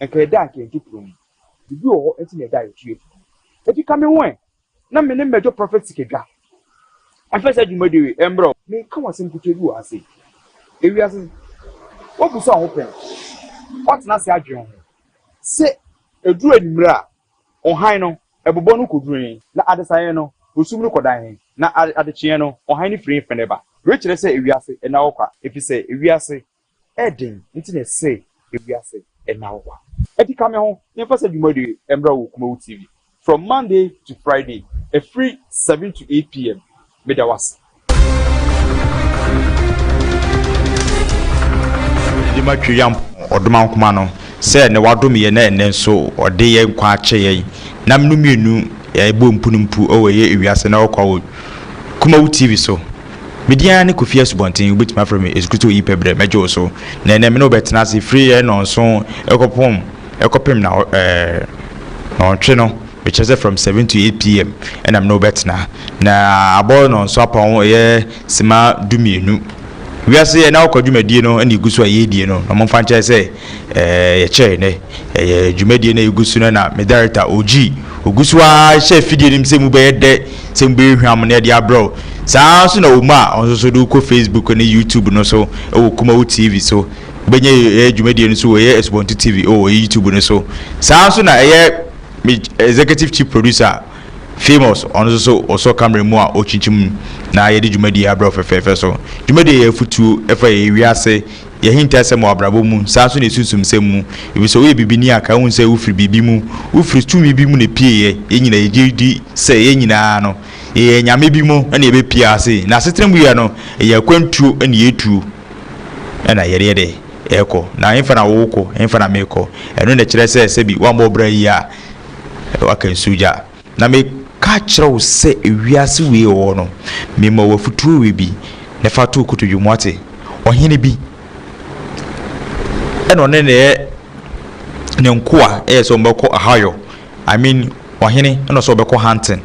Nka ɛda a nka yɛnto kuro mu. Biribi wɔ hɔ nti na ɛda a yɛtu yɛ firi mu. Enti ka me ho ɛ na me ne mmɛdwo Prophet Sikadwa mfa saa dwumadie wei mbrɛ wo. Meka wo asɛm ketewa bi wɔ ha sei. Ewiase, woabisa wo ho pɛn? Woatena ase adwene wo ho sɛ ɛduru anwummerɛ a, ɔhan no, ɛbobɔ no kɔduru he, na adesaeɛ no, osum no kɔdan he, na adekyeeɛ no, ɔhan no firi he fene ba? Wei kyerɛ sɛ ewiase nna hɔ kwa, efiri sɛ ewiase Ɛyɛ den nti na ɛsɛ ewiase nna hɔ kwa. Ɛti ka me ho na yɛmfa saa dwumadie yi mmra wɔ Kumawu TV from Monday to Friday ɛfiri 7 to 8 pm. Meda wo ase. Mede ma Tweampɔn Ɔdomankoma no sɛ na wadom yɛn na ɛnnɛ nso ɔde yɛn nkwa akyɛ yɛn na meno mmienu yɛbɔ mpunumpu wɔ ɛyɛ ewiase na ɔkwa wɔ Kumawu TV so. Me din ara ne Kofi Asubɔnten, wobɛtumi afrɛ me Esukruto Oyi Pɛbrɛ, mɛgye wo so. Na ɛnnɛ me ne wo bɛtena ase firi yɛn nnɔnson kɔpem kɔpem na ɛɛ nnɔntwe no, mekyerɛ sɛ from 7 to 8 pm ɛna me ne wo bɛtena. Na abɔ nnɔnson apɔn ɛyɛ sima dumienu. Wiase yɛ na wokɔ dwumadie no ɛna ɛgu so a yɛredie no, na momfa nkyerɛ sɛ Ɛɛ yɛkyɛe nnɛ. Ɛyɛ dwumadie no a ɛgu so no na me director OG ɔgu so ara hyɛ afidie no mu sɛ mu bɛyɛ dɛ, sɛ mu bɛyɛ hwam na ɛde abrɛ wo. Saa ara nso na Oma a ɔno nso so de wokɔ Facebook ne YouTube no so wɔ Kumawu TV so. Wobɛnya ɛyɛ dwumadie no so wɔ ɛyɛ Asubɔnten TV wɔ YouTube no so. Saa ara nso na ɛyɛ me executive chief producer Famous ɔno nso so ɔsɔ camera mu a ɔkyinkyim na yɛde dwumadie abrɛ wo fɛfɛɛfɛ so. Dwumadie yɛ afutuo ɛfa yɛ wiase Yɛn ahintasɛm wɔ abrabɔ mu, saa ara nso na esunsumsɛm mu. Efisɛ woyɛ bibini a, kae hu sɛ wofiri biribi mu. Wofiri tumi bi mu na epieeɛ. Yɛn nyinaa yɛgye di sɛ yɛn nyinaa no, yɛyɛ anyame bi mu na yɛbɛpue ase. Na asetena mu yɛ no, ɛyɛ akwantuo na yɛretuo na yɛde yɛ dɛ? Yɛrekɔ. Na ɛhefa na worekɔ? Ɛhefa na merekɔ? Ɛno na ɛkyerɛ sɛ sɛbi woammɔ wo bra yie a, woaka nsuo gya. Na meka kyerɛ wo sɛ ewiase wei a ɛwɔ hɔ no, mema wo afotuo wei bi, na fa to wo kotodwe mu, woate? Ɔhene bi, ɛna ɔne ne ne nkoa ɛyɛ sɛ wɔbɛkɔ ahayɔ, I mean ɔhene ɛna ɔsɛ ɔbɛkɔ hunting,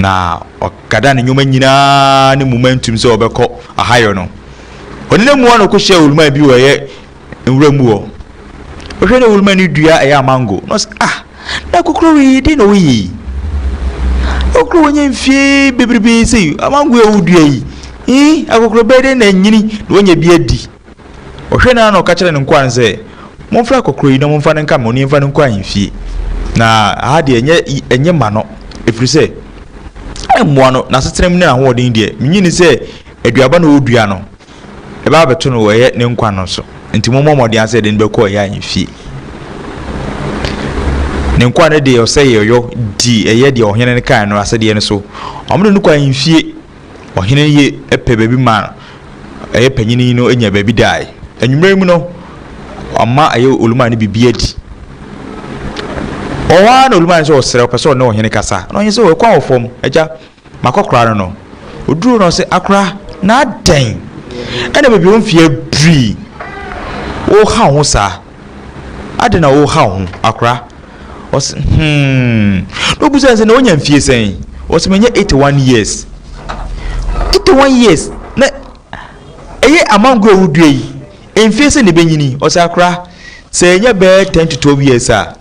na ɔgada ne nneɛma nyinaa ne momentum sɛ ɔbɛkɔ ahayɔ no. Ɔne ne mmoa na ɔkɔhyia oluman bi wɔ ɛyɛ nwura mu hɔ. Ɔhwɛ na owuruma no dua ɛyɛ amango. Na ɔsɛ ah, na kokoro wei deɛ na ɔyɛ yi. Kokoro wɔnyɛ mfie bebrebe sei, amango a wodua yi. Ee, akokoro bɛyɛ dɛ na anyini na wanya bi adi. Ɔhwɛ na na ɔka kyerɛ ne nkoa no sɛ, momfrɛ akokoro yi na momfa no nka me ho na yɛmfa no nkɔ ahemfie. Na aha deɛ ɛnyɛ ɛnyɛ ma no, ɛfiri sɛ ɛmmoa no, n'asetena mu ne n'ahoɔden deɛ, menye ni sɛ aduaba na ɔredua no, ɛbɛba abɛto no wɔ ɛyɛ ne nkwa no so. Nti mommɔ mmɔden ara sɛ yɛde no bɛkɔ ɛyɛ ahemfie. Ne nkoa no deɛ ɔsɛ yɛyɔ di ɛyɛ deɛ ɔhene no kae no asɛdeɛ no so. Wɔde no kɔ ahemfie. Ɔhene no ye pɛ baabi ma ɛyɛ panyini no nya baabi dae. Anwummerɛ mu no, ɔma ɛyɛ Oluman no biribi adi. Ɔwɔ ara na Oluman sɛ ɔsrɛ ɔpɛ sɛ ɔne ɔhene kasa. Na ɔhene sɛ ɔkwan wɔ fam, agya. M'akɔkora no no, ɔduruu no ɔse, Akora, na adɛn na baabi a wo mfeɛ aduru yi, woreha wo ho saa? Adɛn na woreha wo ho, akora? Ɔse, Hmm. Na ɔbusa no sɛ, na wonya mfie sɛn? Ɔse, manya 81 years. 81 years? Na ɛyɛ amango a wodua yi, mfie sɛn na ɛbɛnyini? Ɔse, Akora, sɛ ɛnya bɛyɛ 10 to 12 years a,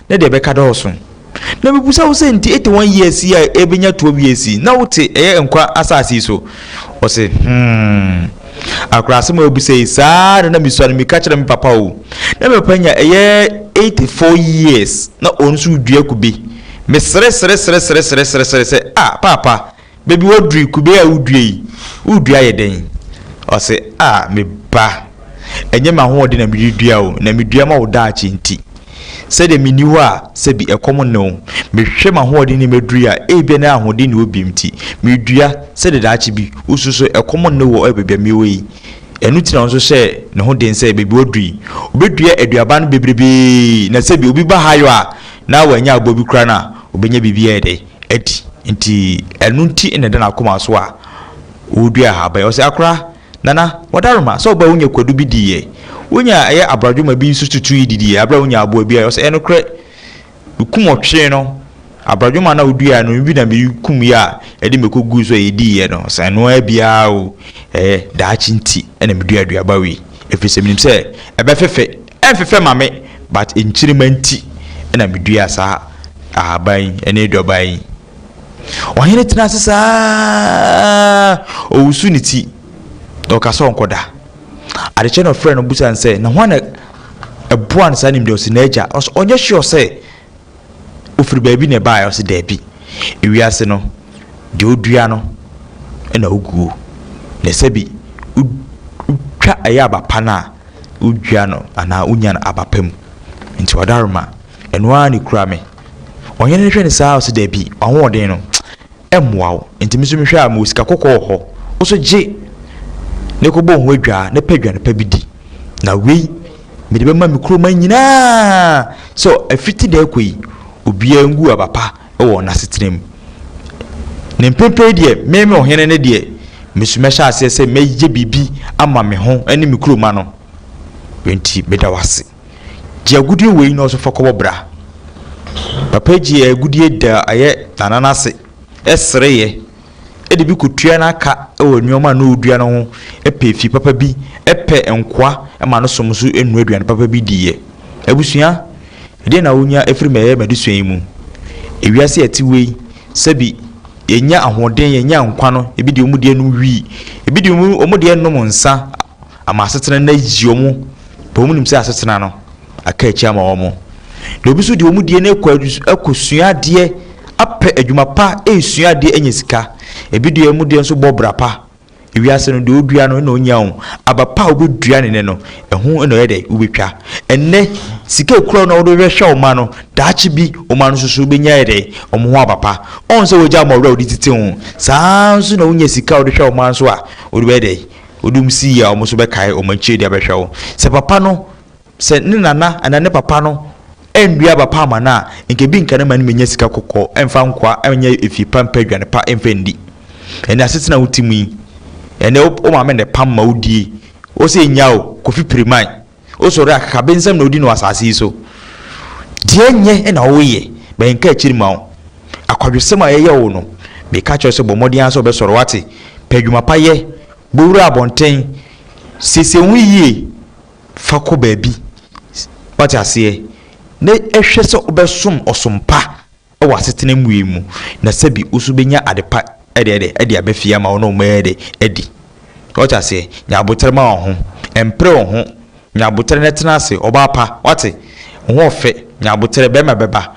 na deɛ ɛbɛka dɔɔso. Na mebisa wo sɛ nti 81 years yi a ɛbɛnya 12 years yi na wote ɛyɛ nkwa asase yi so? Ɔse hmm akora asɛm a wobisa yi saa na na mesua no meka kyerɛ me papa o. Na me papa nya ɛyɛ 84 years na ɔno nso redua kube. Mesere sere sere sere sere sere sere sɛ ah paapa Baabi waduru yi, kube a wodua yi, woredua ayɛ dɛn? Ɔse, Ah, me ba, ɛnyɛ m'ahoɔden na mede dua o, na medua ma wo daakye nti. Sɛdeɛ menni hɔ a, sɛbi ɛkɔm nne wo. Mehwɛ m'ahoɔden ne maduru yi a, ebia na ahoɔden nni hɔ bio nti, meredua sɛdeɛ daakye bi, wo nso so ɛkɔm nne wo wɔ baabi a mewɔ yi. Ɛno nti na ɔno nso hyɛɛ ne ho den sɛ baabi waduru yi, ɔbɛdua aduaba no bebrebee, na sɛbi obi ba ha yɔ a, na wannya aboa bi koraa no a, ɔbɛnya biribi ayɛ dɛn? adi. Nti ɛno nti na ɛda n'akoma so a ɔredua ahaban yi. Ɔsɛ akora, Nana, wadaroma, sɛ ɔbaa wonya kwadu bi diiɛ, wonya ɛyɛ abradwoma bi nso tutui didiiɛ aberɛ a wonya aboa bi a, ɔsɛ ɛyɛ nokorɛ, mekum ɔtwee no, abradwoma no a woduaeɛ no bi na mekum yɛ a ɛde mako guu so a yɛdiiɛ no, ɔsɛ ɛno ara biara o, ɛyɛ daakye nti na medua aduaba wei, ɛfiri sɛ menim sɛ ɛbɛfefɛ, ɛmfefɛ ma me. But nkyirimma nti na medua saa ahaban yi ne aduaba yi. Ɔhene tena ase saa, ɔwusu ne ti, na ɔka sɛ ɔnkɔda. Adekyɛ na ɔfrɛ no busa no sɛ, na hwan na ɛboa no saa nimdeɛ? Ɔsi n'agya. Ɔsɛ ɔnyɛ sure sɛ ofiri baabi na ɛbaeɛ. Ɔsi daabi. Ewiase no, deɛ odua no na oguo. Na sɛbi wotwa ɛyɛ aba pa no a, wodua no anaa wonya no aba pa mu. Nti ɔdarema, ɛno ara na ekura me. Ɔhene no hwɛ no saa a, ɔsi daabi, w'ahoɔden no ɛmmoa wo. Nti me nso mehwɛ a mewɔ sika kɔkɔɔ wɔ hɔ. Wo nso gye na kɔbɔ wo ho adwaa na pɛ aduane pa bi di. Na wei mede bɛma me kuroma nyinaa sɛ afiti da ɛkɔ yi, obiara ngu aba pa wɔ n'asetena mu. Ne mprempren yi deɛ, me me ɔhene no deɛ, me nso mɛhyɛ aseɛ sɛ mɛyɛ biribi ama me ho ne me kuroma no. Enti meda wo ase. Gye agudeɛ wei na ɔso fa kɔbɔ bra. Papa yi gyee agudeɛ da ɛyɛ nana no ase sereeɛ de bi kɔtua n'aka wɔ nneɛma a na ɔredua no ho, pɛ fie papa bi, pɛ nkoa ma no som nso nua aduane papa bi diiɛ. Abusua, ɛdeɛn na wonya firi mɛyɛ m'adesua yi mu? Ewiase a yɛte wei, sɛbi yɛnya ahoɔden, yɛnya nkwa no, ebi deɛ wɔn deɛ nom wii, ebi deɛ wɔn deɛ nom nsa ama asetena no ayi wɔn, bɛ wɔn nim sɛ asetena no aka akyi ama wɔn. Na obi nso deɛ wɔn deɛ no kɔ akɔsua adeɛ, apɛ adwuma pa, resua adeɛ anya sika. Ebi deɛ wɔn deɛ nso bɔ bra pa. Ewiase no, deɛ ɔdua no na ɔnya o. Aba pa a wobɛdua no nnɛ no, ɛho na ɔyɛ dɛ wobɛtwa. Ɛnnɛ, sika ekura wo na wode bɛhwɛ wo mma no, daakye bi wo mma no nso so bɛnya yɛ dɛ wɔn ho aba pa. Ɔn sɛ wagya wɔn ɔwerɛ a wode tete ho. Saa ara nso na wonya sika a wode hwɛ wo mma nso a, wode bɛyɛ dɛ wode wɔn si yie a wɔn nso bɛkae wɔn akyire de abɛhwɛ wo. Sɛ papa no Sɛ ne nana anaa ne papa no annua aba pa amma no a, nka ebi nka no ma no mmenya sika kɔkɔɔ mfa nkoa nyɛ efie pa mpa aduane pa mfa nni. Ɛnnɛ asetena a wote mu yi, ɛnnɛ wo maame na ɛpam ma wodie. Wo sɛ nya o, Kofi Piriman. Wosɔre a, akakabensɛm na wodi no wɔ asase yi so. Deɛ ɛnyɛ na woyɛ, bɛn nka akyiri ma wo. Akwadwosɛm a yɛyɛ wo no, meka kyerɛ wo sɛ bɔ mmɔden ara sɛ wobɛsɔre, woate? Pɛ adwuma pa yɛ, bɔ wura abɔnten, siesie wo ho yie. Fa kɔ baabi, wate aseɛ, na hwɛ sɛ wobɛsom ɔsom pa wɔ asetena mu yi mu, na sɛbi wo nso bɛnya ade pa de ɛdɛ de aba fie ama wo ne wo mma ɛdɛ adi. Wate aseɛ? Nya aboterɛ ma wo ho, mpere wo ho, nya aboterɛ na tena ase, ɔbaa pa, wate? Wo ho ɔfɛ, nya aboterɛ, bɛrima bɛba.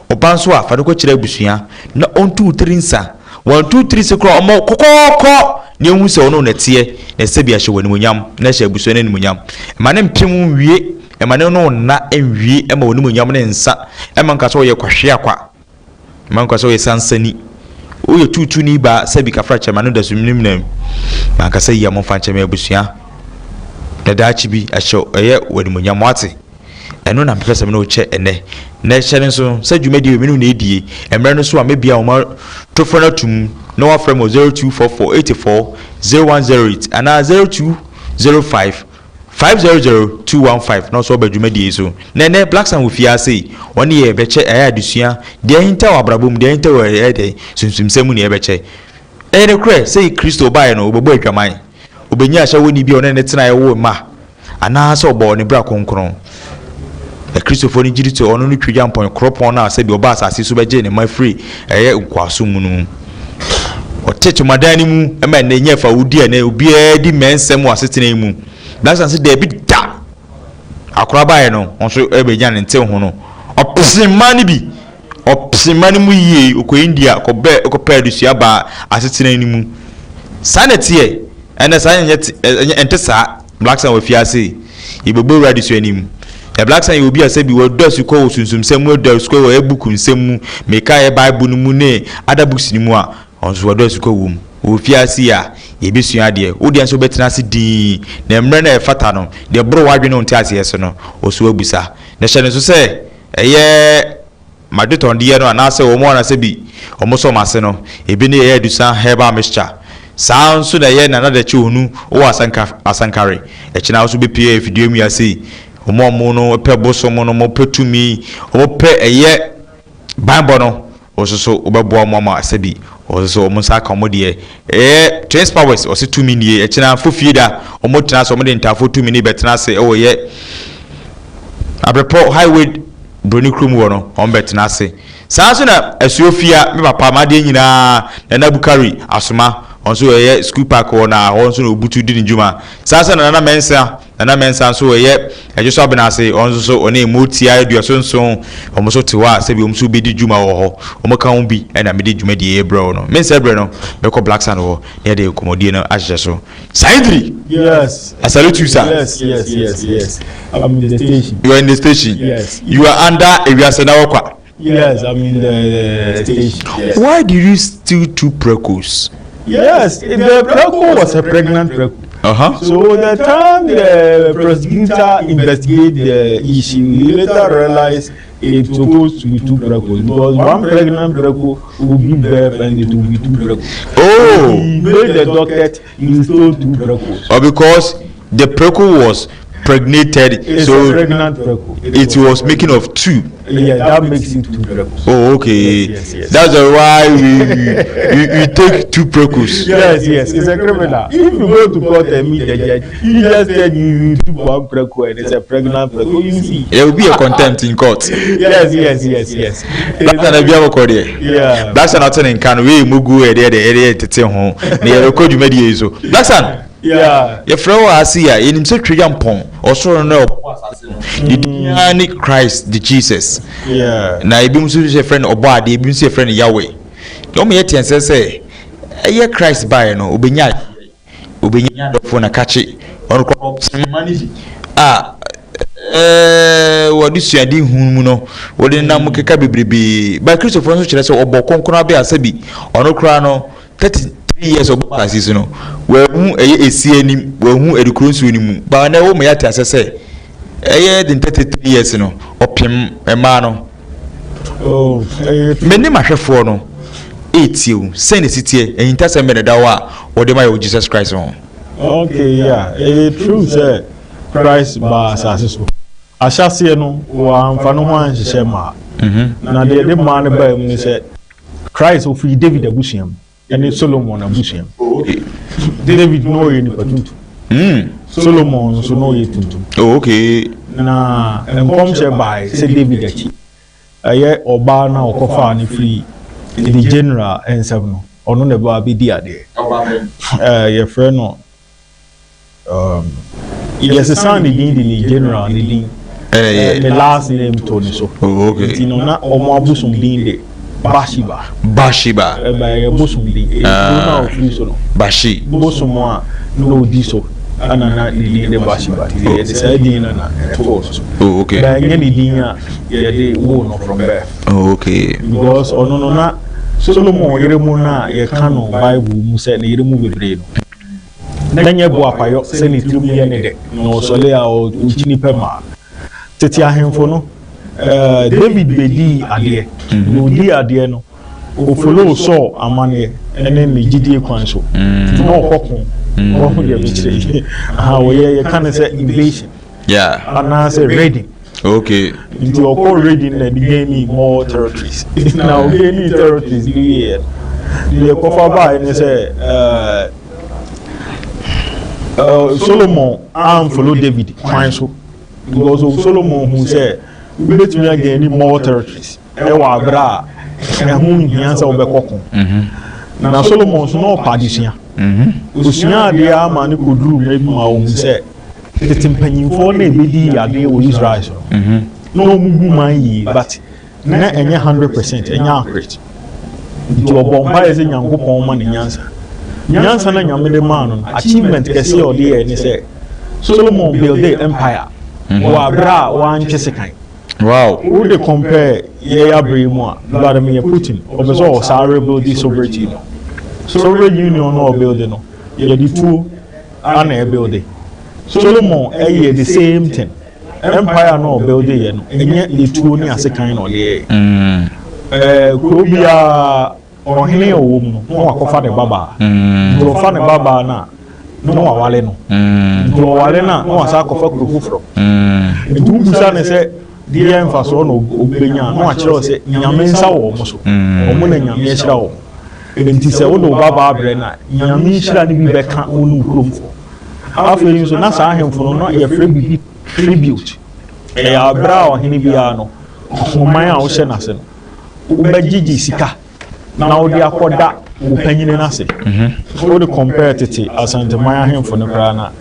Ɔba nso a, fa no kɔkyerɛ abusua na ɔntu wo tiri nsa. Wantu wo tiri se koraa, ɔmmɔ wo kɔkɔɔkɔ na ɛnhu sɛ ɔne wo na ɛteɛ, na sɛbi ahyɛ wo animuonyam na ahyɛ abusua no animuonyam. Mma no mpem wo nwie, mma no ne wo nna nwie, mma w'animuonyam no nsa, mma nka sɛ woyɛ kwahwea kwa, mma nka sɛ woyɛ sansani, woyɛ tuutuni baa, sɛbi kafra kyɛ, ma no da so nimnam. Mankasa yie a momfa nkyɛ me abusua, na daakye bi ahyɛ ɛyɛ w'animuonyam, wate? Ɛno na mepɛ sɛ me ne wo kyɛ ɛnnɛ. Na hyɛ no nso sɛ dwumadie wei me ne wo na ɛdie. Mmerɛ no so a mɛbia nwoma tofoɔ no atum na woafrɛ me wɔ 0244 84 0108 anaa 0205 500 215 na ɔsɛ ɔba dwumadie yi so. Na ɛnnɛ Black Sun wɔ fie ha sei, wɔne yɛ bɛkyɛ ɛyɛ adesua, deɛ ahinta wɔ abrabɔ mu, deɛ ahinta wɔ ɛyɛ dɛn sunsumsɛm mu na yɛbɛkyɛ. Ɛyɛ nokorɛ sɛ Kristo baeɛ no ɔbɛbɔɔ adwaman, ɔbɛnyaa ahyɛwoni bi a ɔne no tenaeɛ woo mma, Anaasɛ ɔbɔɔ ne bra kronkron. Akristofoɔ no gyidi sɛ ɔno ne Tweagyampɔn koropɔn no a sɛbi ɔbaa asase so bɛgyee ne mma firii ɛyɛ nkoasom mu no mu. Ɔte tomadan no mu ma ɛnnɛ nyɛ fa wodi ɛnnɛ obiara di mmɛnsɛm wɔ asetena yi mu. Blackson se daabi da! Akora baeɛ no, ɔno nso ɛbɛnya ne ntew ho no, ɔpse mmaa no bi. Ɔpse mma no mu yie, ɔkɔ India kɔbɛ kɔpɛ adesua baa asetena no mu. Saa na ɛteɛ. Ɛnɛ saa nyɛ te ɛnyɛ ɛnte saa. Black Sun wɔ afiase. Yɛbɛbɔ wura adesua no mu. Na Black Sun yɛ obi a sɛbi wadɔ asukɔ wɔ sunsumsɛm mu, wadɔ asukɔ wɔ book nsɛm mu, meka yɛ Bible no mu ne other books no mu a, ɔno nso wadɔ asukɔ wɔ mu. Wɔ fiase yi a, yɛbɛsua adeɛ. Wo deɛ nso wobɛtena ase dinn, na mmerɛ no a ɛfata no, deɛ ɛboro w'adwene ne wo nteaseɛ so no, wo nso woabisa. Na hyɛ no nso sɛ, ɛyɛ m'adetɔndeɛ no anaasɛ wɔn anaasɛ bi wɔn sɔ m'ase no, ebi ne ɛyɛ adusa herbal mixture. Saa ara nso na ɛyɛ Nana Dakye Onu wɔ Asanka Asankare. Ɛkyena nso bɛpue afidie mu yi ase yi. Wɔn a wɔn no pɛ bosom no, wɔn pɛ tumi, wɔn pɛ ɛyɛ banbɔ no, Wo nso so wobɛboa wɔn ama sɛbi wɔn nso so wɔn nsa aka wɔn deɛ. Ɛyɛ Twins Powers ɔse tumi nie ɛkyena fofie da wɔn tena ase wɔn de ntafoɔ tumi no bɛtena ase ɛwɔ yɛ. Abrepɔ highway broni kurom hɔ no, wɔn bɛtena ase. Saa nso na Asuofia, me papa, m'adeɛ nyinaa, Nana Bukari Asoma, ɔno nso ɛyɛ school park hɔ na hɔ nso na ɔbutu di ne dwuma. Saa nso na Nana Mensah, Nana Mensah nso ɛyɛ Ɛdwo so Abena ase, ɔno nso so ɔne Motia 77, wɔn nso te hɔ a sɛbi wɔn nso bɛdi dwuma wɔ hɔ. Wɔn ka ho bi na mede dwumadie yi brɛ wo no. Mensɛ berɛ no, mɛkɔ Black Sand hɔ na yɛde nkɔmmɔdie no ahyehyɛ so. Saidri! Yes. I salute you, sir. Yes. I'm in the station. You are in the station? Yes. You are under Ewiase na Wɔkwa? Yes, I'm in the station. Yes. Why did you steal two prekos? Yes, the preko was a pregnant preko. So the time the prosecutor investigated the issue, he later realized it's supposed to be two prekos because one pregnant preko will give birth and it will be two prekos. Oh. He made the docket, he stole two prekos. Or because the preko was pregnated, It's so a pregnant preko. it was making of two. Yeah, that makes it two prekos. Oh, okay. Yes. That's why we take two prekos. Yes, it's a criminal. If you go to court and meet the judge, he just tell you you took one preko and it's a pregnant preko. You see. There will be a contempt in court. Yes. Black Sand bi abɔkɔ deɛ. Yeah. Black Sand ɔte ne nka no wei mu gu ɛdeɛ deɛ ɛdeɛ tete ho na yɛbɛkɔ dwumadie yi so. Black Sand. Yeah. Yɛfrɛ wɔ ase yi a yɛnim sɛ Twagya Mpɔn ɔsoro no ɔbɔ asase no. Ne din ara ne Christ the Jesus. Yeah. Na ebi nso yɛfrɛ no ɔbɔ adeɛ, ebi nso yɛfrɛ no Yahweh. Na wɔn yɛ teɛ sɛ sɛ ɛyɛ Christ baeɛ no obenya obenya adɔfo na kakye ɔno koraa ɔpema no bi a ɛɛ wɔde suade hu mu no wɔde nam keka bebrebe. Ba Kristofoɔ nso kyerɛ sɛ ɔbɔ kronkron abɛ a sɛbi ɔno koraa no 33 years ɔbɔ asase so no wɔahu ɛyɛ esi anim, wɔahu adukuro nsuo no mu. Ba na ɛwɔ mu yɛate asɛ sɛ ɛyɛ den 33 years no ɔpem mmaa no. Oh, Me ne m'ahwɛfoɔ no ɛretie wo. Sɛn na ɛsi teɛ? Ahintasɛm bɛn na ɛda hɔ a wɔde ma yɛ wɔ Jesus Christ ho? Okay, yeah. Ɛyɛ true sɛ Christ baa asase so. Ahyɛaseɛ no, wɔamfa ne ho anhyehyɛ mmaa. Na deɛ ɛde mmaa no baa mu ne sɛ, Christ ɔfiri David abusua mu ɛne Solomon abusua mu. David na ɔyɛ nipa tuntum. Solomon nso na ɔyɛ tuntum. Oh, okay. Na nkɔmhyɛ bae sɛ David akyi, ɛyɛ ɔbaa no a ɔkɔfaa no firi the general nsam no, ɔno na ɛbaa bɛdi adeɛ. Yɛfrɛ no yɛsesaa ne din de ne general ne din ne last name to ne so. Oh, okay. Nti no na ɔmo abosom din de Bashiba. Bashiba. Ɛba ɛyɛ bosom din. Ekuro na ofiri so no. Bashi. Bosom a na odi so ɛna na ne din de Bashiba. Nti yɛde saa din no na ɛtoo no so. Oh, okay. Ba ɛnyɛ ne din a yɛde woo no from birth. Oh, okay. Because ɔno no na Solomon yere mu no a yɛka no Bible mu sɛ ne yere mu bebree no, na nyɛ boapayɔ sɛ ne tirim yɛ ne dɛ na ɔsɔre a ɔkyini pɛ maa. Tete ahemfo no, David bɛdii adeɛ, na ɔdii adeɛ no, ɔfoloo Saul amanneɛ ne ne gyidie kwan so, nti na ɔkɔ ko. Wahu deɛ mekyerɛ yi? Aha, wɔyɛ yɛka no sɛ invasion. Yeah. Anaasɛ raiding. Okay. Nti ɔkɔ raiding na ɛde gainii more territories. Na ɔgainii territories no wieɛ no, deɛ ɛkɔfa baeɛ ne sɛ Solomon amfollow David kwan so because Solomon hu sɛ wobɛtumi againi more territories ɛwɔ abere a ɛho nhia sɛ wobɛkɔ ko. Na Solomon nso na ɔpɛ adesua. Osua adeɛ ama no kɔduru mmerɛ bi ma ɔhu sɛ tete mpanyimfoɔ na ɛbɛdi adeɛ wɔ Israel so no, na wɔn bu man yie, but na ɛnyɛ 100%, ɛnyɛ accurate. Nti ɔbɔ mpaeɛ sɛ Nyankopɔn ma ne nyansa. Nyansa na Nyame de maa no no, achievement kɛseɛ a ɔde yɛɛ ne sɛ Solomon builded empire wɔ abere a wantwe sekan. Wow. Wo de compare yɛn abere yi mu a, Vladimir Putin ɔpɛ sɛ ɔsaa rebuild Soviet Union. Soviet Union no a ɔbuild no, yɛde tuo ana ɛbuilde. Solomon ɛyɛ the same thing. Empire no ɔbuilde yɛ no, ɛnyɛ etuo ne asekan na ɔde yɛɛ. Kuro biara ɔhene a ɔwɔ mu no, na wakɔfa ne babaa. Nti ɔfa ne babaa no a, na wawale no. Nti ɔwale no a, na wasan akɔfa kuro foforɔ. Nti wobisa no sɛ deɛ mfasoɔ na ɔbɛnya a, na wakyerɛ wo sɛ Nyame nsa wɔ wɔn so. Wɔn na Nyame ahyira wɔn. Nti sɛ wode wo babaa brɛ no a, Nyame nhyira no bi bɛka wo ne wo kuromfoɔ. Afei nso na saa ahemfo no, na yɛfrɛ biribi tribute. Ɛyɛ aberɛ a ɔhene biara no, ɔman a wohyɛ n'ase no, wobɛgyegye sika na wode akɔda wo panyini no ase. Wode compare tete Asanteman ahemfo no koraa na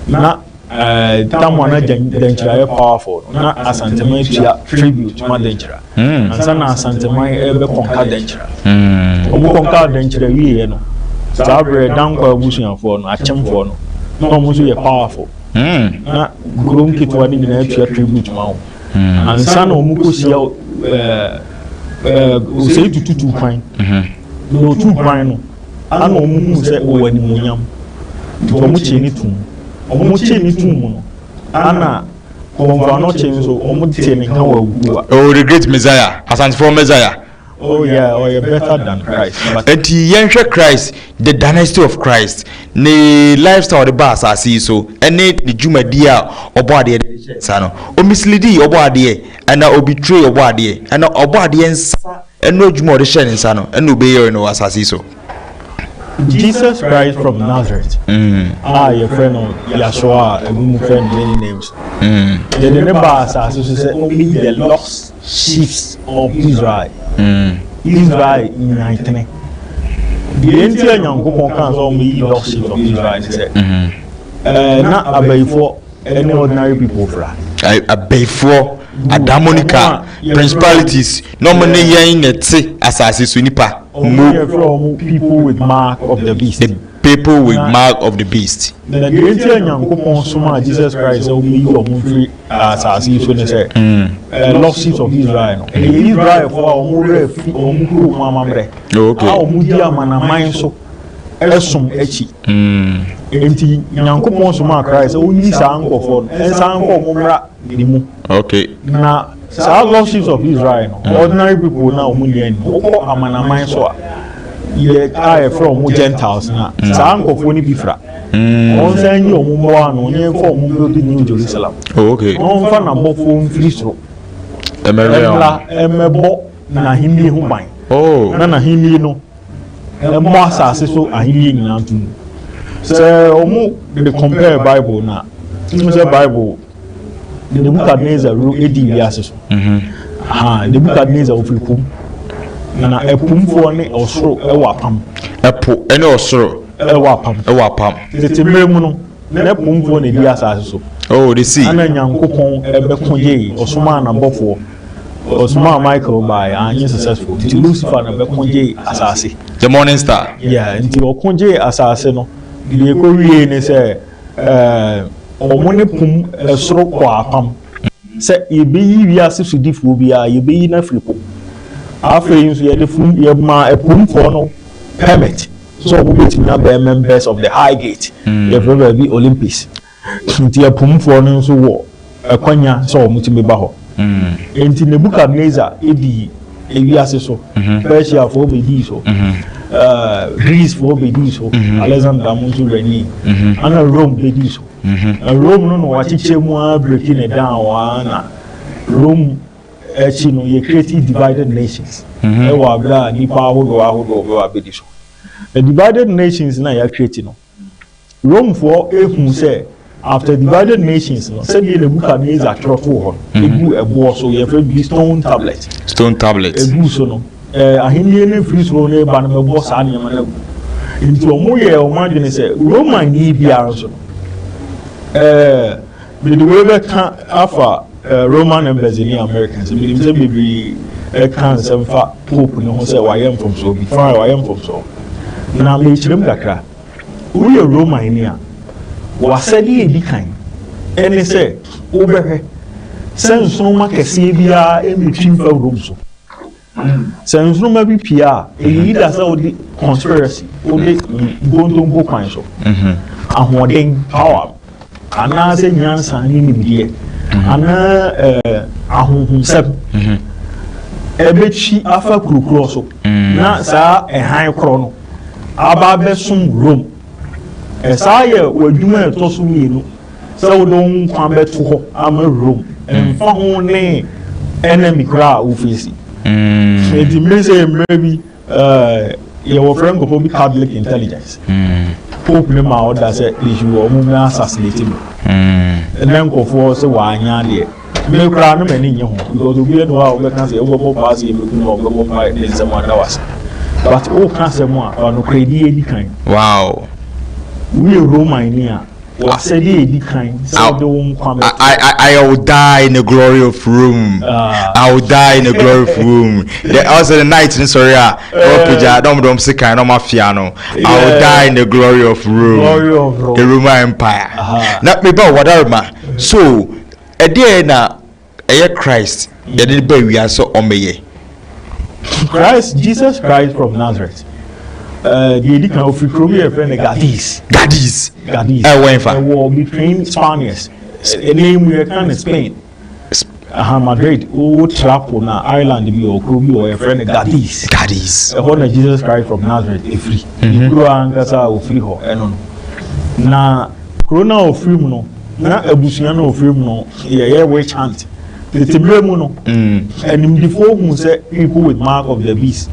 na tam a na Dankyira yɛ powerful no, na Asanteman tua tribute ma Dankyira. Ansa na Asanteman ɛbɛkɔnka Dankyira. Wɔn kɔnka Dankyira wieɛ no, saa berɛ Dankwa abusuafoɔ no, Akyemfoɔ no, na wɔn nso yɛ powerful. Na kuro nketewa no nyinaa tua tribute ma wɔn. Ansa na wɔn kɔhyia Osei Tutu tu kwan. Na ɔtuu kwan no, ana wɔn huu sɛ ɔwɔ animuonyam. Nti wɔn kyee ne tum. Wɔn kyee ne tum no, ana Komfo Anokye nso wɔn tee ne nka wɔ Awukuwa. Oh, the great Messiah, Asantefoɔ Messiah. Oh yeah, ɔyɛ better than Christ. But Enti yɛnhwɛ Christ, the dynasty of Christ, ne lifestyle ɔde baa asase yi so, ɛne ne dwumadie a ɔbɔ adeɛ de hyɛ nsa no. Ɔmislidi ɔbɔ adeɛ, ɛna ɔbetray ɔbɔ adeɛ, ɛna ɔbɔ adeɛ nsa ɛno adwuma a ɔde hyɛ ne nsa no, ɛna ɔbɛyɛ no wɔ asase yi so. Jesus Christ from Nazareth, a yɛfrɛ no Yahshua a ebinom frɛ no many names. Yɛde ne baa asase so sɛ ɔmmɛyi the lost sheep of Israel. Israel nnwantene. Deɛ nti a Nyankopɔn kaa sɛ ɔmmɛyi lost sheep of Israel ne sɛ, na abayifoɔ ne ordinary people fra. Abayifoɔ, adamonica, principalities, na ɔmo ne yɛn na ɛte asase so nipa. Ɔmo yɛfrɛ ɔmo people with mark of the beast. The people with mark of the beast. Na deɛ nti a Nyankopɔn somaa Jesus Christ sɛ ɔmmɛyi ɔmo mfiri asase yi so ne sɛ, lost sheep of Israel no, ɛyɛ Israelfoɔ a wɔn werɛ afi wɔn kurom amammerɛ, a wɔn di amanaman so ɛsom akyi. Nti Nyankopɔn somaa Christ sɛ ɔnyi saa nkurɔfoɔ no, ɛnsan nkɔ wɔn mmra ne mu. Na saa lost sheep of Israel no, ordinary people na wɔn nyɛ ni, wokɔ amanaman so a, yɛ a yɛfrɛ wɔn Gentiles na saa nkurɔfoɔ no bi fra. Wɔn nsan yi wɔn mmoa ano, ne yɛmfa wɔn build New Jerusalem. Na wɔmfa n'abɔfoɔ mfiri soro mmra mmɛbɔ n'ahennie ho ban. Na n'ahennie no mmɔ asase so ahennie nyinaa nto mu. Sɛ wɔn de compare Bible na, n sɛ Bible Nebuchadnezzar edi wiase so. Nebuchadnezzar ofiri pum. Na ɛpumfoɔ ne ɔsoro ɛwɔ apam. Ɛpo ne ɔsoro ɛwɔ apam. Ɛwɔ apam. Tete mmerɛ mu no, na ɛpumfoɔ na edi asase so. Oh, the sea. Ana Nyankopɔn ɛbɛko gyee, ɔsomaa n'abɔfoɔ. Ɔsomaa Michael baeɛ, anyɛ successful. Nti Lucifer na bɛko gyee asase. The morning star. Yeah, nti ɔko gyee asase no, deɛ ɛkɔ wie ne sɛ, wɔn ne pum ɛsoro kɔ apam. Sɛ yɛbɛyi wiase sodifoɔ biara, yɛbɛyi no afiri po. Afei nso yɛde fum, yɛmaa ɛpumfoɔ no permit sɛ wɔn bɛtumi abɛyɛ members of the high gate. Yɛfrɛ baabi Olympus. Nti ɛpumfoɔ no nso wɔ ɛkwanya sɛ wɔn tumi ba hɔ. Nti Nebuchadnezzar edi ewiase so. Persiafoɔ bɛdii so. Greecefoɔ bɛdii so. Alexander mo nso wurani. Ana Rome bɛdii so. Na Rome no na wakyekyɛ mu ara breaking it down waa na Rome akyi no yɛ create divided nations. Ɛwɔ abere a nipa ahodoɔ ahodoɔ bɛwɔ abɛdi so. The divided nations na yɛ create no, Romefoɔ ehu sɛ after divided nations no, sɛdeɛ Nebuchadnezzar twerɛ too hɔ no, egu ɛboɔ so, yɛfrɛ bi stone tablet. Stone tablet. Egu so no, ahenni no firi soro no ba no bɛbɔ saa nneɛma no agu. Nti wɔn yɛ wɔn adwene sɛ Roman ni biara nso no, mede wei bɛka afa Roman embassy ne Americans. Menim sɛ bebree ɛka nsɛm fa Pope ne ho sɛ wayɛ mfomsoɔ bi. Fine, wayɛ mfomsoɔ. Na mekyerɛ mu kakra. Woyɛ Roman ni a, w'asɛdeɛ a ɛdi kan ɛne sɛ wobɛhwɛ sɛ nsoromma kɛseɛ biara mmɛtwi mfa Rome so. Sɛ nsoromma bi pie a, ɛyɛ either sɛ wode conspiracy, wode nkontompo kwan so, ahoɔden, power, anaasɛ nyansa ne nimdeɛ, anaa ahonhomsɛm ɛbɛtwi afa kurokurɔ so, na saa ɛhan korɔ no aba abɛsom Rome. Ɛsaa yɛ w'adwuma a ɛtɔ so mmienu sɛ wode wo nkwa bɛto hɔ ama Rome, ɛmfa ho ne enemy koraa a wofeesi. Nti mmere sɛ mmerɛ bi yɛwɔ frɛ nkurɔfoɔ bi Catholic intelligence. Pope ne ma ɔda sɛ they should wɔn mmɛ assassinate me. Ɛnɛ nkurɔfoɔ sɛ wɔanya adeɛ. Me koraa no m'ani nnye ho because obi ani hɔ a wobɛka sɛ wobɛbɔ paa sɛ yɛbɛku no a ɔbɛbɔ mpae ne nsɛm ada wase. But woka asɛm a, fa nokorɛdie di kan. Wow. Woyɛ Roman ni a, w'asɛdeɛ a ɛdi kan sɛ wode wo nkwa bɛto. I, I, I will die in the glory of Rome. I will die in the glory of Rome. The also the night in sorry ah, ɔpagya na ɔmo de ɔmo sekan na ɔmo afia no. I will die in the glory of Rome. Glory of Rome. The Roman Empire. Na meba wadarima. So ɛdeɛ na ɛyɛ Christ yɛde ba wiase ɔmɛyɛ. Christ, Jesus Christ from Nazareth. Deɛ edi kan ofiri kuro bi yɛ fɛ no Gadiz. Gadiz. Gadiz. Ɛwɔ nfa. Ɛwɔ between Spaniards. Ɛnna mu yɛ kan no Spain. Aha Madrid wo trapo na island bi wɔ kuro bi wɔ yɛfrɛ no Gadiz. Gadiz. Ɛhɔ na Jesus Christ from Nazareth efiri. Ne kuro ankasa a ofiri hɔ ɛno no. Na kuro no a ofiri mu no na abusua no a ofiri mu no yɛyɛ witch hunt. Tete mmerɛ mu no animdifoɔ hu sɛ people with mark of the beast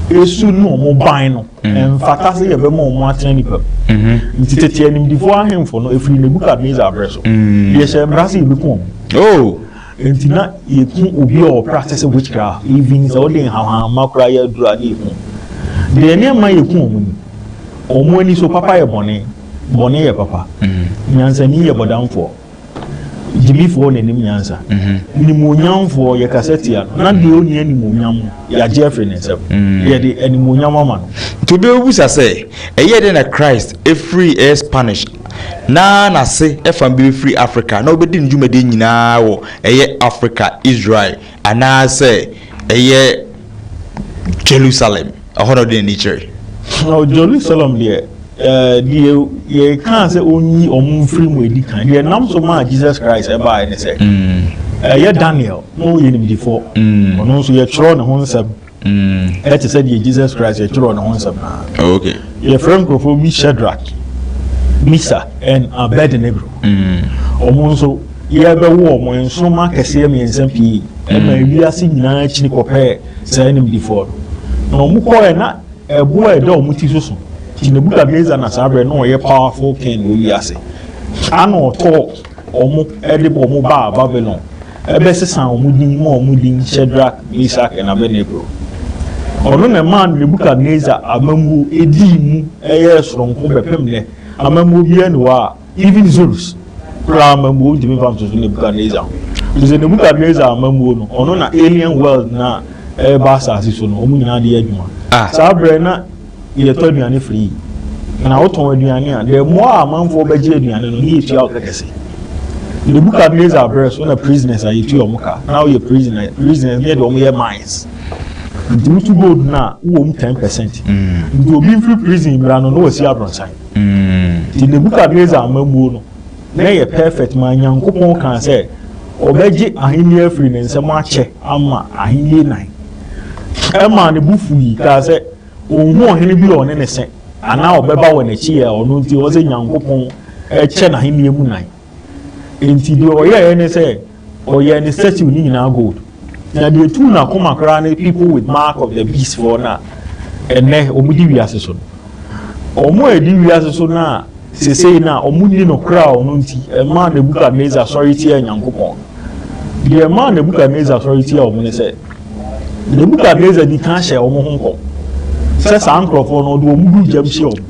esu ne wɔn ban no mfata sɛ yɛbɛma wɔn atena nipa mu. Nti tete animdifoɔ ahemfo no efiri Nebukadnezar berɛ so. Yɛhyɛ mmara sɛ yɛbɛku wɔn. Oh. Nti na yɛku obi a ɔpractice witchcraft even sɛ wode nhahamma koraa yɛ aduru a na yɛku. Deɛ nneɛma yɛku wɔn ni, wɔn ani so papa yɛ bɔne, bɔne yɛ papa. Nyansani yɛ bɔdamfoɔ. Gyimifoɔ na ɛnim nyansa. Nimonyamfoɔ yɛkasa tia no, na deɛ ɔnni animuonyam no yɛagye afiri ne nsam. Yɛde animuonyam ama no. Nti obi bɛbisa sɛ, ɛyɛɛ dɛn na Christ firi ɛyɛ Spanish na n'ase fa bi bɛfiri Africa na ɔbɛdi ne dwumadie nyinaa wɔ ɛyɛ Africa, Israel anaasɛ ɛyɛ Jerusalem, ɛhɔ na ɔde n'ani kyerɛ? Na Jerusalem deɛ, deɛ yɛkaa sɛ ɔnyi ɔmo mfiri mu edi kan, deɛ nam so maa Jesus Christ ɛbaeɛ ne sɛ, ɛyɛ Daniel na ɔyɛ nimdifoɔ, ɔno nso yɛtwerɛ ne ho nsɛm ɛte sɛ deɛ Jesus Christ yɛtwerɛ ne ho nsɛm naa. Okay. Yɛfrɛ nkurɔfoɔ bi Shadrach, Mesach and Abednego. Ɔmo nso yɛbɛwo ɔmo nsoromma akɛseɛ mmiɛnsa pii ɛma ewiase nyinaa kyini kɔpɛɛ saa nimdifoɔ no. Na ɔmo kɔɛ na ɛboɔ a ɛda ɔmo ti so so. Nti Nebukadnezar na saa berɛ na ɔyɛ powerful king wɔ wiase. Ana ɔtɔɔ ɔmo ɛde ɔmo baa Babylon ɛbɛsesa ɔmo din ma ɔmo din Shadrach, Mesach and Abednego. Ɔno na ɛmaa Nebukadnezar amammuo edii mu ɛyɛɛ soronko bɛpem nnɛ. Amammuo biara ni hɔ a even Zeus koraa amammuo ntumi mfa ntoto Nebukadnezar ho. Sɛ Nebukadnezar amammuo no, ɔno na alien world na ɛreba asase so no, wɔn nyinaa de yɛ adwuma. Saa berɛ na yɛtɔ aduane free. Na wotɔn aduane a, the more a amanfoɔ bɛgye aduane no, ne yɛtua wo kɛkɛse. Nebukadnezar berɛ so na prisoners a yɛtua wɔn ka. Na woyɛ prisoner, prisoners ne yɛde wɔn yɛ mines. Nti wotu gold no a, wowɔ mu 10%. Nti obi mfiri prison mmra no, na wasi abrɔnsan. Nti Nebukadnezar amammuo no, na ɛyɛ perfect ma Nyankopɔn kaa sɛ ɔbɛgye ahenni afiri ne nsam akyɛ ama ahenni nan. Ɛmaa ne bo fui kaa sɛ ɔnhu ɔhene bi a ɔne ne sɛ anaa ɔbɛba wɔ n'akyi a ɔno nti ɔwɔ sɛ Nyankopɔn kyɛ n'ahenni mu nan. Nti deɛ ɔyɛeɛ ne sɛ ɔyɛɛ ne statue ne nyinaa gold. Na deɛ etuu n'akoma koraa ne people with mark of the beast foɔ no a ɛnɛ wɔn di wiase so no. Wɔn a ɛdi wiase so no a sesei no a wɔn nni no koraa a ɔno nti ɛmaa Nebukadnezar sɔre tiaa Nyankopɔn no. Deɛ ɛmaa Nebukadnezar sɔre tiaa wɔn ne sɛ Nebukadnezar di kan hyɛɛ wɔn ho nkɔm sɛ saa nkurɔfoɔ no ɔde wɔn gu gyam hye wɔn.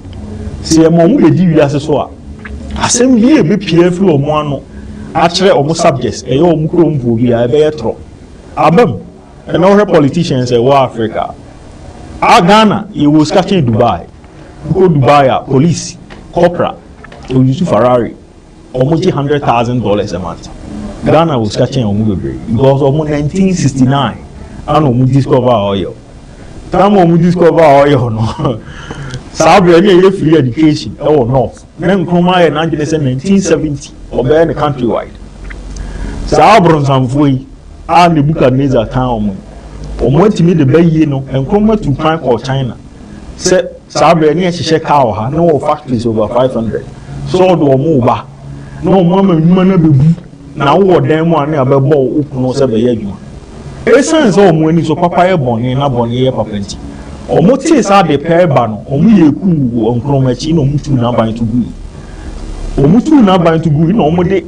Sɛ yɛma wɔn bɛdi wiase so a, asɛm bi a ɛbɛpue afiri wɔn ano akyerɛ wɔn subjects, ɛyɛ wɔn kuromfoɔ bi a, ɛbɛyɛ torɔ. Aba mu. Ɛnɛ wohwɛ politicians a ɛwɔ Africa a, Ghana yɛwɔ sika kyɛn Dubai. Wokɔ Dubai a, police, corporal, ɔyusu Ferrari, wɔn gye $100,000 a month. Ghana wɔ sika kyɛn wɔn bebree because wɔn 1969 ana wɔn discover oil. Time a wɔn discover oil no, saa berɛ ne ɛyɛ free education ɛwɔ north. Na Nkrumah ayɛ n'adwene sɛ 1970 ɔbɛyɛ no country wide. Saa abronsamfoɔ yi a Nebuchadnezzar tan wɔn yi, wɔn atumi de bayie no, Nkrumah tu kwan kɔɔ China sɛ saa berɛ ne yɛhyehyɛ kaa wɔ ha na wɔ factories over 500 sɛ ɔde wɔn reba na wɔn ama nnwuma no abɛgu na wowɔ dan mu a ne abɛbɔ wo pono sɛ bɛyɛ adwuma. Esiane sɛ wɔn ani so papa yɛ bɔne na bɔne yɛ papa nti, wɔtee sɛ ade pa reba no, wɔyɛɛ kuw wɔ Nkrumah akyi na wɔtuu n'aban to gui. Wɔn tuu n'aban to gui na wɔn de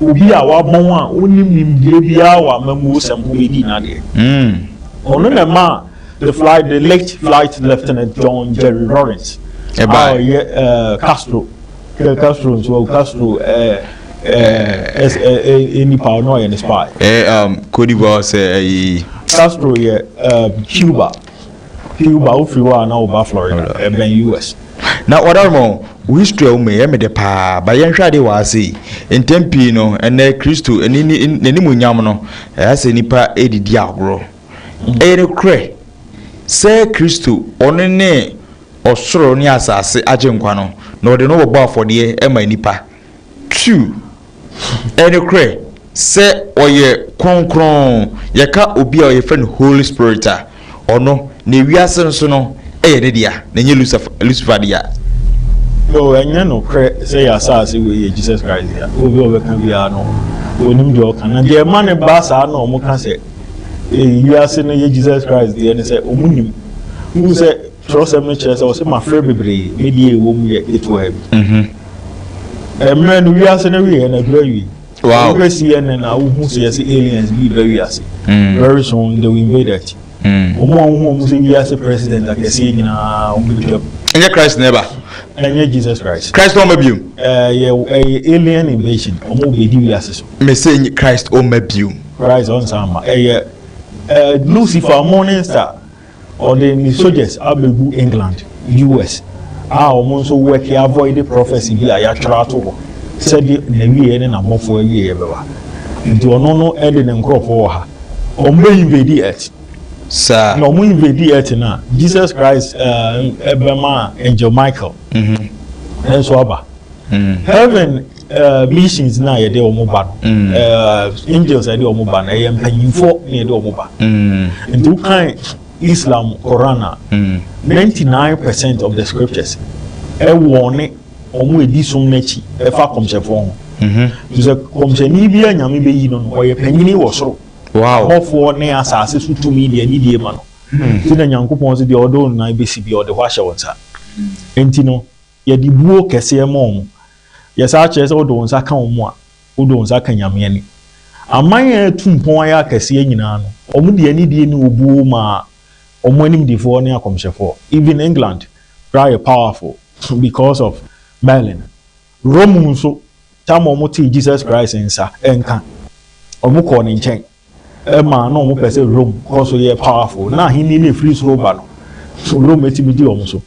obi a wabɔn a onim nimdeɛ biara wɔ amammuosɛm ho bɛdii n'adeɛ. Ɔno na ɛmaa the flight the late flight lieutenant John Jerry Rawlings a ɔyɛ Castro Castro nso Castro ɛɛ nipa ɔno ɔyɛ ne spy. Cote d'Ivoire sɛ ɛyi. Castro yɛ Cuba. Cuba wofiri hɔ a na woba Florida, ɛbɛn US. Na wɔda mo wo history a woma yɛ me de paa ba. Yɛnhwɛ adeɛ wɔ ase yi. Ntɛm pii no, ɛnɛ Kristo n'animuonyam no ɛyɛ sɛ nipa ɛdidi agorɔ. Ɛyɛ ne korɛ sɛ Kristo ɔno ne ɔsoro ne asase agye nkwa no na ɔde no wɔbɔ afɔdeɛ ɛma nipa two. Ɛyɛ ne korɛ sɛ ɔyɛ kronkron. Yɛka obi a ɔyɛfrɛ no Holy Spirit a, ɔno na ewiase nso no ɛyɛ ne dea na ɛnyɛ Lucifer dea. No, ɛnyɛ nokorɛ sɛ yɛ asase wei yɛ Jesus Christ dea. Obi a ɔbɛka biara no, onim deɛ ɔka. Na deɛ ɛma ne ba saa na ɔmo ka sɛ wiase no yɛ Jesus Christ deɛ ne sɛ ɔmo nim wohu sɛ twerɛsɛm no kyerɛ sɛ ɔsɛ mafrɛ bebree, me deɛ ɛwɔ mu yɛ ketewa bi. Mmerɛ no wiase no wieɛ na aduru awie. Wohwɛ CNN a, wohu sɛ yɛsɛ aliens bi ba wiase. Very soon they will invade earth. Wɔn a wohu wɔn sɛ wiase president akɛseɛ nyinaa, wɔn bɛtwam. Ɛnyɛ Christ na ɛba? Ɛnyɛ Jesus Christ. Christ ɔma biom. Ɛyɛ alien invasion. Wɔn bɛdi wiase so. Mese Christ ɔma biom. Christ ɔnsan ma. Ɛyɛ Lucifer, morning star. Ɔde ne soldiers abɛgu England, US a wɔn nso work avoid prophecy bi a yɛatwerɛ ato hɔ sɛde n'awieɛ ne n'abɔfoɔ awieɛ bɛba. Nti ɔno no de ne nkurɔfoɔ wɔ ha, wɔn bɛ invade earth. Saa. Na wɔn invade earth na Jesus Christ ɛbɛma angel Michael nso aba. Heaven missions na yɛde wɔn ba no, angels yɛde wɔn ba no, ɛyɛ mpanyinfoɔ na yɛde wɔn ba. Nti wokan Islam Koran a, 99% of the scriptures ɛwɔ ne wɔn edi som n'akyi ɛfa kɔmhyɛfoɔ ho. Nti sɛ kɔmhyɛni bi a Nyame bɛyi no, ɔyɛ panyini wɔ soro. Abɔfoɔ ne asase so tumi deɛ anidie ma no. Nti na Nyankopɔn sɛ deɛ ɔde wo nan bɛsi bi, ɔde hɔ ahyɛ wo nsa. Nti no yɛde buo kɛseɛ ma wɔn. Yɛsaa kyerɛ sɛ wode wo nsa ka wɔn a, wode wo nsa ka Nyame ani. Aman a atu mpɔn ayɛ akɛseɛ nyinaa no, wɔn de anidie ne obuo maa wɔn animdifoɔ ne akɔmhyɛfoɔ. Even England koraa yɛ powerful because of Merlin. Rome nso, tam a wɔn tee Jesus Christ nsa nka, wɔn kɔɔ ne nkyɛn ɛma na wɔn pɛ sɛ Rome kɔ so yɛ powerful na ahenni no efiri soro ba no, Rome etimi di wɔn so.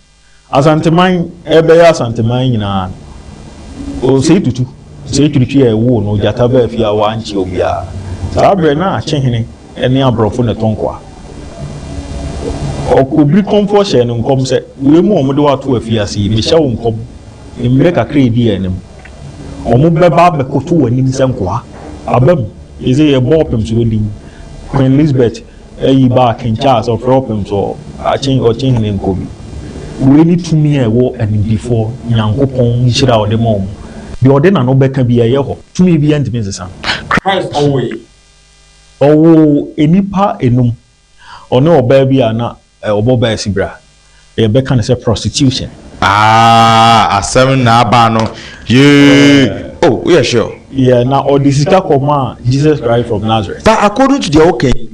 Asanteman ɛbɛyɛ Asanteman nyinaa no, Osei Tutu, Osei Twitwi a ɛwoo no gyata baa fie a wankye obiara. Saa berɛ na Akyehene ne aborɔfo na ɛtɔ nkoa. Obi kɔmfoɔ hyɛɛ no nkɔm sɛ, wei mu a wɔde wo ato afiase yi, mehyɛ wo nkɔm, mmerɛ kakra a ɛdi anim, wɔn bɛba abɛkoto w'anim sɛ nkoa. Aba mu, ɛsɛ yɛbɔ ɔpem so din. Queen Elizabeth ayi baa King Charles, ɔfrɛ ɔpem so akye ɔkyehene nkɔ bi. Wei ne tumi a ɛwɔ animdifoɔ, Nyankopɔn nhyira a ɔde ma wɔn. Deɛ ɔde n'ano bɛka bi ɛyɛ hɔ, tumi bi ntumi nsesa no. Christ ɔwoe? Ɔwoo nnipa enum. Ɔne ɔbaa bi a na ɔbɔ baa si bra. Yɛbɛka no sɛ prostitution. Ah, asɛm na aba no yee. Oh, woyɛ sure? Yeah, na ɔde sika kɔmaa Jesus Christ from Nazareth. But according to deɛ woka yi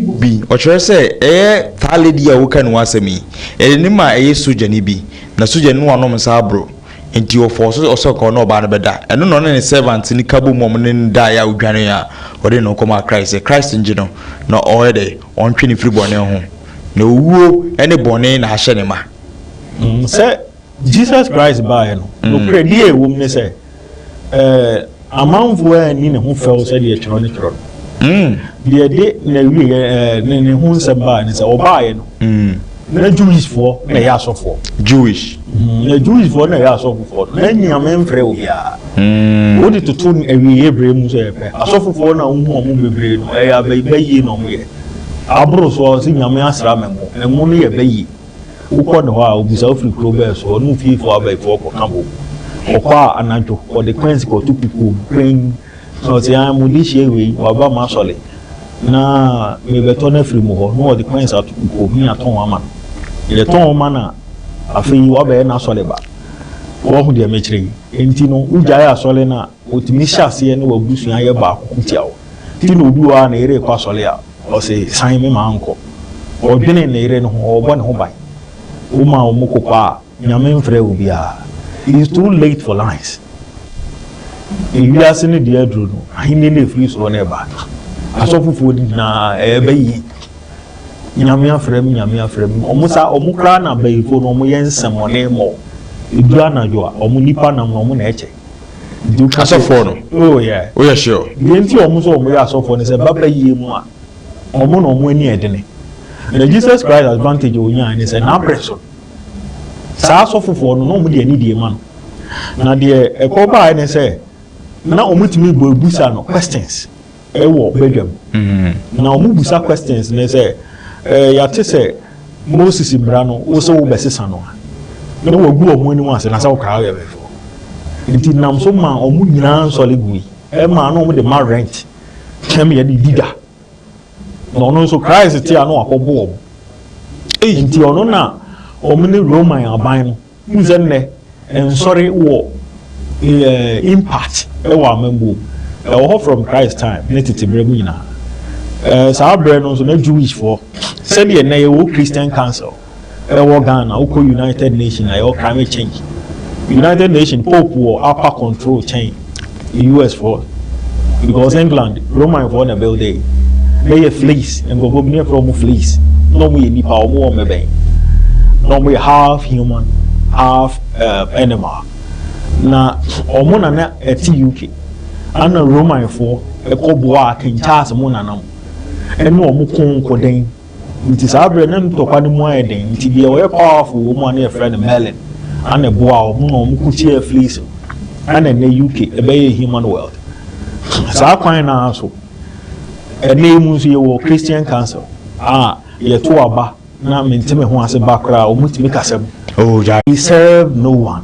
bi, ɔkyerɛ sɛ ɛyɛ taa lady a woka ne ho asɛm yi, ɛde ne ma ɛyɛ sogyani bi na sogyani no wanom nsa aboro nti ɔfɔ so ɔsɛ ɔka ɔne ɔbaa no bɛda. Ɛno na ɔne ne servant ne ka bɔ mu, ɔmo ne no daeɛ a odwane a ɔde ne ho kɔmaa Christ sɛ Christ ngye no na ɔyɛ dɛ ɔntwe ne firi bɔne ho na owuo ne bɔne na ahyɛ ne ma. Sɛ Jesus Christ baeɛ no, nokorɛ deɛ ɛwɔ mu ne sɛ amanfoɔ anni ne ho fɛw sɛdeɛ twerɛ ne twerɛ no. Deɛ de n'awie ne ho nsɛm baeɛ ne sɛ ɔbaeɛ no, na Jewishfoɔ na ɛyɛ asɔfoɔ. Jewish. Na Jewishfoɔ na ɛyɛ asɔfofoɔ no, na Nyame mfrɛ obiara. Wode toto awieeɛ berɛ mu sɛ yɛpɛ asɔfofoɔ na wohu ɔmo bebree no, ɛyɛ abɛyie na ɔmo yɛ. Aboro so a ɔsɛ Nyame asra me ngo. Ngo no yɛ bɛyie. Wokɔ ne hɔ a, obisa wofiri kuro bɛɛ so, ɔne ofiefoɔ abayifoɔ kɔka bom. Ɔkɔ a anadwo, ɔde coins kɔto kukuo mu, kren. Na ɔsɛ ah, mo de hyia wei, waba mo asɔre na mebɛtɔ no afiri mu hɔ, na ɔde coins ato kukuo mu ne atɔn ama no. Yɛtɔn ma no a, afei wabɛyɛ n'asɔre ba. Wɔho deɛ mekyerɛ yi. Nti no, wogyae asɔre no a, wɔtumi hyɛ aseɛ ne wabusua yɛ baako ko tia wo. Nti na obi wɔ a ne yere kɔ asɔre a, ɔse san me ma nkɔ. Ɔdwene ne yere no ho, ɔbɔ ne ho ban. Woma wɔn kokɔ a, Nyame mfrɛ wo biara. It's too late for lies. Ewiase no deɛ aduro no, ahenni no efiri soro no ɛba. Asɔfofoɔ nyinaa ɛbɛ yi. Nyame afrɛ me, Nyame afrɛ me. Ɔmo sa, ɔmo koraa na abayifoɔ no, ɔmo yɛ nsɛmɔne mɔ. Edu anadwo a, ɔmo nipa nam na ɔmo na ɛkyɛ. Nti woka sɛ- Asɔfoɔ no? Oh yeah. Woyɛ sure? Deɛ nti a ɔmo sɛ ɔmo yɛ asɔfoɔ no sɛ baba yie mu a, ɔmo na ɔmo ani ɛdene. Na Jesus Christ advantage a onyaa ne sɛ n'abrɛ so no, saa asɔfofoɔ no na ɔmo de anidie ma no. Na deɛ ɛkɔ baeɛ ne sɛ na ɔmo tumi bɔ ebusa no questions ɛwɔ badwam. Na ɔmo busa questions ne sɛ yɛate sɛ Moses mmara no wo sɛ wobɛsesa no a, na wagu ɔmo anim ase na sɛ wokra woyɛ bɛfoɔ. Nti nam so ma ɔmo nyinaa nsɔre gui. Ɛma na ɔmo de ma rent kyɛm yɛde di dwa. Na ɔno nso Christ te a na wakɔbɔ ɔmo. Nti ɔno na ɔmo ne Roman aban no n sɛ nnɛ nsɔre wɔ impact ɛwɔ amambuo mu. Ɛwɔ hɔ from Christ time ne tete berɛ mu nyinaa. Saa berɛ no nso na Jewish foɔ, sɛdeɛ nnɛ yɛwɔ Christian Council ɛwɔ Ghana, wokɔ United Nation a yɛwɔ climate change. United Nation Pope wɔ upper control kyɛn US foɔ because England Roman foɔ na build it. Na yɛ fleas, nkurɔfoɔ bi ne yɛfrɛ wɔn fleas, na wɔn yɛ nipa, wɔn wɔ mmɛbɛn, na wɔn yɛ half human, half animal. Na wɔn na na ɛte UK, ana Roman foɔ ɛkɔ boa King Charles mo nanam ɛne wɔn ko nkɔden. Nti saa berɛ na ntɔkwa no mu ayɛ den, nti deɛ ɔyɛ powerful wɔ mu a na yɛfrɛ no Merlin ana ɛboa wɔn na wɔn ko tia fleas no, ana ɛnɛ UK ɛbɛyɛ human world. Saa kwan naa so ɛnɛ yi mu nso yɛwɔ Christian Council a yɛto aba na mente me ho ase ba koraa, wɔn tumi kasa mu. Oh, ja. They serve no one,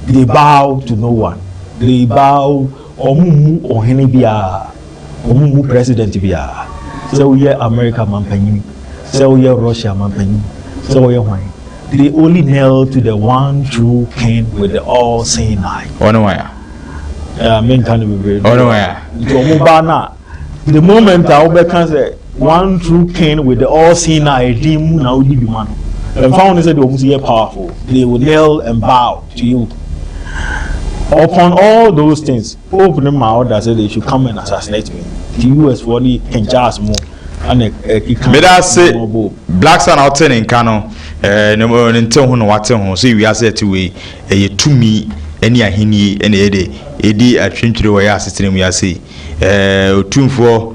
they bow to no one, they bow. Wɔn mu ɔhene biara, wɔn mu president biara, sɛ woyɛ America mampanyin, sɛ woyɛ Russia mampanyin, sɛ woyɛ hwan, they only kneel to the one true King with the all seeing eye. Ɔne wan a? Menka no bebree. Ɔne wan a? Nti wɔn ba na the moment a wobɛka sɛ one true King with the all seeing eye din mu na wodi dwuma no, ɛmfa ho ne sɛ deɛ wɔn si yɛ powerful, they will kneel and bow to you. Upon all those things, Pope ne ma order sɛ they should come and assassinate me. The US foɔ ne King Charles mo ana ɛkeka. Meda ase. Wɔn bɔ. Black Star na ɔte ne nka no, ne nte ho na wate ho sɛ wiase ɛte wei ɛyɛ tumi ne ahenni ɛna ɛyɛ de ɛdi atwentwere wɔ yɛ asetena mu yɛase yi. Otumfoɔ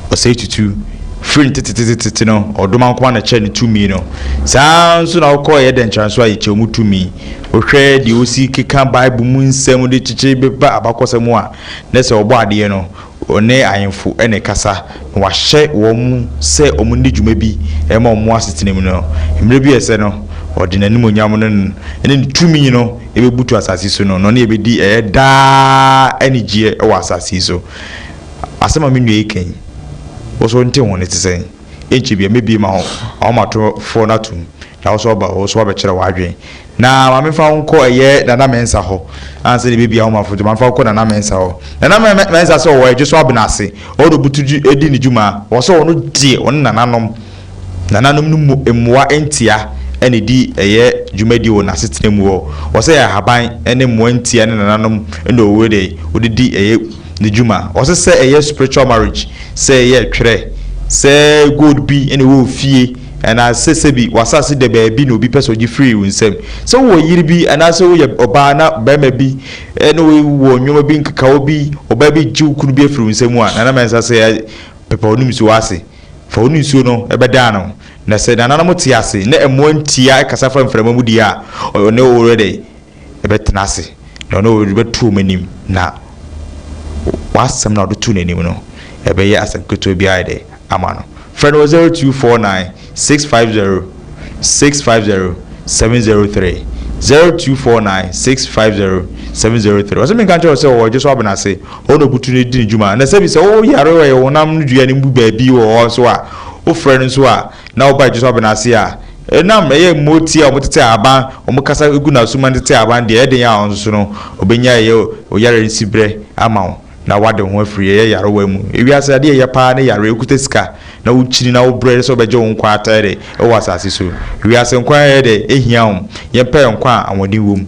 Ɔsɛe Tutu firi ne tetetetete no, ɔdoma nkoma na kyɛ ne tumi no. Saa nso na wokɔ ɛyɛ dɛnkyerɛ nso a yɛkyɛ mu tumi. Wohwɛ deɛ osi keka Bible mu nsɛm de kyekyere bɛba abakɔsɛm mu a, na sɛ ɔbɔ adeɛ no, ɔne ahemfo na ɛkasa na wahyɛ wɔn sɛ wɔn nni dwuma bi ɛma wɔn asetena mu no. Mmerɛ bi a ɛsɛ no, ɔde n'animuonyam no ne ne tumi no ɛbɛbutu asase so no, na ɔne yɛbɛdi ɛyɛ daa anigyeɛ wɔ asase yi so. Asɛm a me nua yi ka yi, wo so nte ho ne te sɛn? Ɛnkyɛ bia mɛbie ma ho ahomatorofoɔ no atom, na wo so aba wo so wabɛkyerɛ w'adwene. Na ma memfa wo nkɔ ɛyɛ Nana Mensah hɔ ansa na ɛbɛbie ahomafoɔ nti ma memfa wo kɔ Nana Mensah hɔ. Nana Mensah sɛ ɔwɔ Ɛdwe so Abena ase, ɔwɔ na ɔbutu di ne dwuma, wɔ sɛ ɔno deɛ ɔne nananom nananom no mu mmoa ntia na ɛdi ɛyɛ dwumadie wɔ n'asetena mu hɔ. Wɔ sɛ ahaban ne mmoa ntia ne nananom na ɔwɔ deɛ ɔde di ɛyɛ ne dwuma. Wɔ sɛ sɛ ɛyɛ spiritual marriage, sɛ ɛyɛ twerɛ, sɛ gold bi na ɛwɔ fie, anaasɛ sɛbi w'asase da baabi na obi pɛ sɛ ɔgye firi wo nsam. Sɛ wowɔ yere bi anaasɛ woyɛ ɔbaa na barima bi ne wo wɔ nneɛma bi nkekawa bi, ɔbaa bi gye wo kunu bi afiri wo nsam a, Nana Mensah sɛ pepa wo nsuo ase. Fa wo nsuo no bɛdan no. Na sɛ nananom te ase na mmoa ntia kasa fa mframa mu deɛ a, ɔne wo yɛ dɛ ɛbɛtena ase, na ɔne wo bɛto wɔn anim, na w'asɛm na ɔde to n'anim no, ɛbɛyɛ asɛm ketewa bi ayɛ dɛ ama no. Frɛ no wɔ 0249 650 650 703, 0249 650 703. Ɔsɛ menka nkyerɛ wo sɛ ɔwɔ Ɛgye so Abena ase, hɔ na ɔbutu no di ne dwuma. Na sɛbi sɛ woyare wɔ honam no dua no mu baabi wɔ hɔ nso a, wofrɛ no nso a, na woba Ɛgye so Abena ase a, Ɛnam ɛyɛ mmoatia a wɔtete ahaban, wɔkasa gu n'aso ma no tete ahaban deɛ, ɛyɛ den a ɔno nso no, ɔbɛnya ɛyɛ ɔyare nsiberɛ ama wo na wade wo ho afiri ɛyɛ yarewa mu. Ewiase adeɛ ɛyɛ paa ne yareɛ, wokuta sika na wokyini na wobrɛ sɛ wobɛgye wo nkwa atɛɛ dɛ ɛwɔ asase so. Ewiase nkwa ɛyɛ dɛ ɛhia wo, yɛmpɛ nkwa a ahoɔden wɔ mu.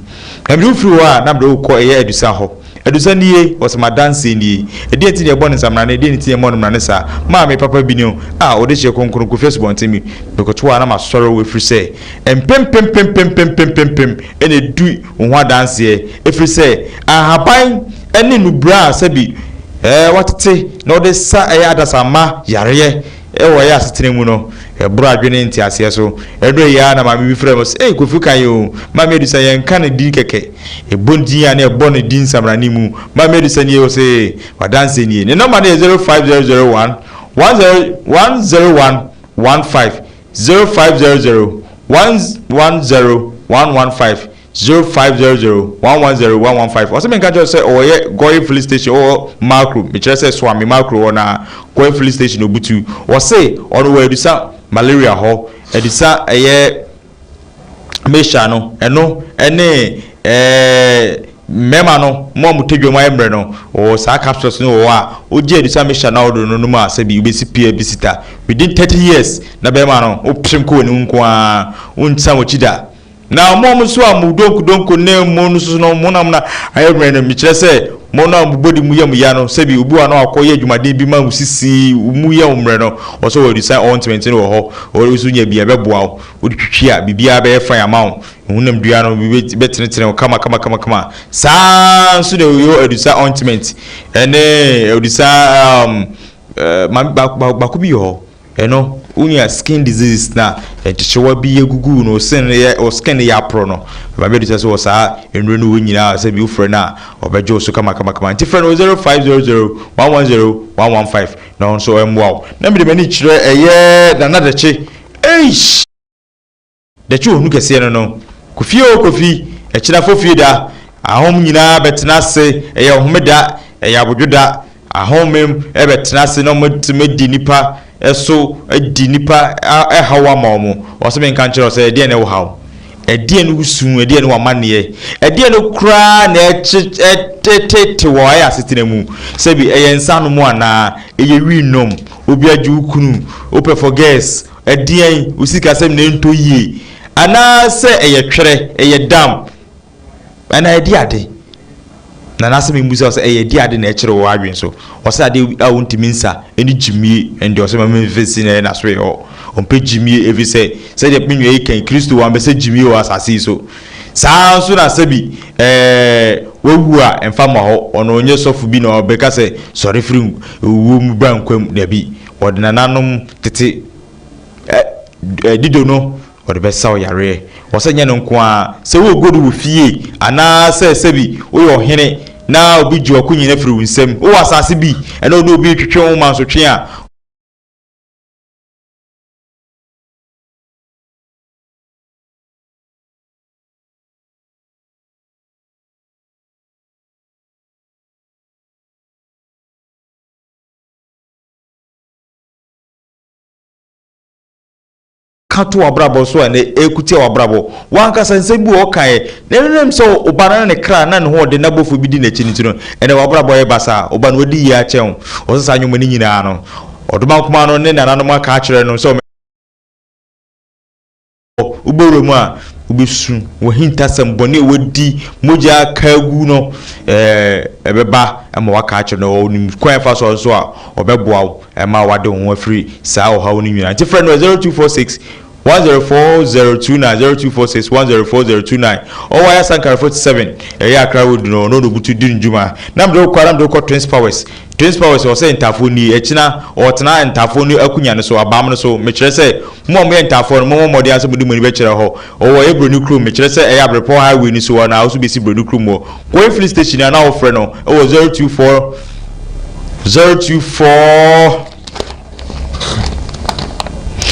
Na mede wo firi hɔ a na mede wo kɔ ɛyɛ adusa hɔ. Adusa nie, ɔse m'adanseɛ nie. Ɛdeɛn nti na yɛbɔ no nsamrane, ɛdeɛn nti na yɛmmɔ no mmrane saa? Maame papa bi ne wo a ɔde hyeɛ kronkron Kofi asubɔnten bi. Mekoto a na masɔre wo ɛfiri sɛ mpempempempempempempempem na ɛdi wo ho adanseɛ ɛfiri sɛ ahaban ne nnubura a sɛbi ɛɛ watete na ɔde sa ɛyɛ adasamma yareɛ Wɔ yɛn asetena mu no, ɛboro adwene ne nteaseɛ so. Ɛberɛ yi ara na maame bi frɛɛ me, ɔse, Ei, Kofi ka yɛn o! Maame Adusa, yɛnka ne din kɛkɛ. Yɛbɔ ne din a na yɛbɔ ne din nsamrane mu. Maame Adusa nie, ɔse, W'adanseɛ nie. Ne nɔma no yɛ 05001 101 115, 0500 110 115. 0500 110 115 Ɔse menka nkyerɛ wo sɛ ɔyɛ Goil filling station ɔwɔ Makro mekyerɛ sɛ Suame Makro hɔ na Goil filling station Obutu Ɔse ɔno wɔ Adusa malaria hɔ Adusa ɛyɛ Mesha no ɛno ɛne ɛɛ mmarima no mo a mo tadwa mu ayɛ mmerɛ no ɔwɔ saa capsules no wɔ hɔ a wogye Adusa Mesha na wode no nom a sɛbi wobɛsi pia bi sita within 30 years na bɛrima no wopem kɔ w'anim nko ara wonsan w'akyi da. Na mo a mo nso a mo donkudonku ne mo no soso no, mo nam na ayɛ mmerɛ no, mekyerɛ sɛ, mo no a mo bɔdi mu yɛ mo ya no, sɛbi obi wɔ hɔ a na wakɔ yɛ adwumaden bi ma mo sisi mu yɛ wo mmerɛ no, ɔsɛ wɔ adusan ointment no wɔ hɔ, wo nso nya bi a ɛbɛboa wo, wode twitwi a biribiara bɛyɛ fine ama wo, honam dua no bɛtenetene wo kama kama kama kama, saa ara nso na ɛyɛ adusan ointment ɛne adusan um, maame baako bi wɔ hɔ. Ɛno wonya skin diseases na nkyekyewa bi agugu no sin no yɛ wo skin no yɛ aporo no ɛma bɛdu sɛ so wɔ saa nnuro no wɔ nyinaa sɛ bi wofrɛ no a ɔbɛgye wo so kama kama kama nti frɛ no 0500 110 115 na ɔno nso ɛmmoa wo na mede m'ani kyerɛ ɛyɛ Nana Dɛkye eish. Dɛkye ohunu kɛseɛ no no. Kofi oo Kofi, ɛkyena fofie da, ahom nyinaa bɛtena ase, ɛyɛ ɔhomeda, ɛyɛ abodwo da, ahomem bɛtena ase na wɔatumi adi nnipa so, adi nnipa haw ama wɔn. Ɔse menka nkyerɛ wo sɛ ɛdeɛn ne wo haw? Ɛdeɛn ne wo su? Ɛdeɛn ne w'amanneɛ? Ɛdeɛn no koraa na ɛtetete wɔ ayɛ asetena mu? Sɛbi ɛyɛ nsa nom anaa? Ɛyɛ wii nom? Obi agye wo kunu? Wopɛ forgets? Ɛdeɛn, wo sikasɛm na ɛntɔ yie, anaasɛ ɛyɛ twerɛ, ɛyɛ dam, anaa ɛde ade? Na n'asɛm mmusa wo sɛ ɛyɛ ɛde ade na ɛkyerɛ wɔ w'adwene so. Ɔsɛ ade a wontumi nsa ɛne gyimie, ɛnde ɔsɛ ma memfa si na ɛyɛ n'aso yɛ hɔ. Ɔmpɛ gyimie ɛfiri sɛ sɛdeɛ me nua yi kan Kristo wammɛsɛ gyimie wɔ asase yi so. Saa ara nso na sɛbi ɛɛ wawu a ɛmfa mma hɔ, ɔno ɔnyɛ sɔfo bi na ɔbɛka sɛ sɔre firi owuo mu bra nkwa mu, dabi. Wɔde nananom tete ɛ dido no wɔde bɛsa wo yareɛ. Wɔsɛ nyɛ no nko ara, sɛ wowɔ gold wɔ fie anaasɛ sɛbi woyɛ ɔhene na obi gye w'akonya firi wo nsam, wowɔ asase bi ɛna wo ne obi retwetwe wo mansotwe a, ka to w'abrabɔ so a na ɛkutia w'abrabɔ w'ankasa nsɛm bi wɔ ɔkaeɛ na ɛno nam sɛ ɔba no na ne kra na ne ho ɔde n'abɔfo bi di n'akyi no nti no ɛnɛ w'abrabɔ yɛ basaa ɔba no wadi yie akyɛn wo ɔsɛ saa nnwoma no nyinaa no ɔdomankoma no ne nananom aka akyerɛ no sɛ Wobɔ wura mu a, wobɛsu. W'ahintasɛm, bɔne a wadi, mogya aka agu no, ɛbɛba ma waka akyerɛ no. Ɔnim kwan a ɛfa so nso a ɔbɛboa wo ma wade wo ho afiri saa ɔhaw no nyinaa. Nti frɛ no 0246 104029, 0246 104029. Ɔwɔ Ayasankare 47, ɛyɛ Accra Road no, ɔno na ɔbutu di ne dwuma. Na mede wo kɔ a, na mede wo kɔ Twins Powers. Twins Powers wɔ sɛ ntaafoɔ nie, ɛkyena ɔretena ntaafoɔ no akunya no so, abam no so, mekyerɛ sɛ, mo a moyɛ ntaafoɔ no, mommɔ mmɔden ara sɛ mode mo ani bɛkyerɛ hɔ. Ɔwɔ ɛyɛ Broni kurom, mekyerɛ sɛ ɛyɛ Abrepɔn highway no so hɔ anaa wo nso bɛsi Broni kurom hɔ. Kɔe filling station a na wofrɛ no wɔ 024 024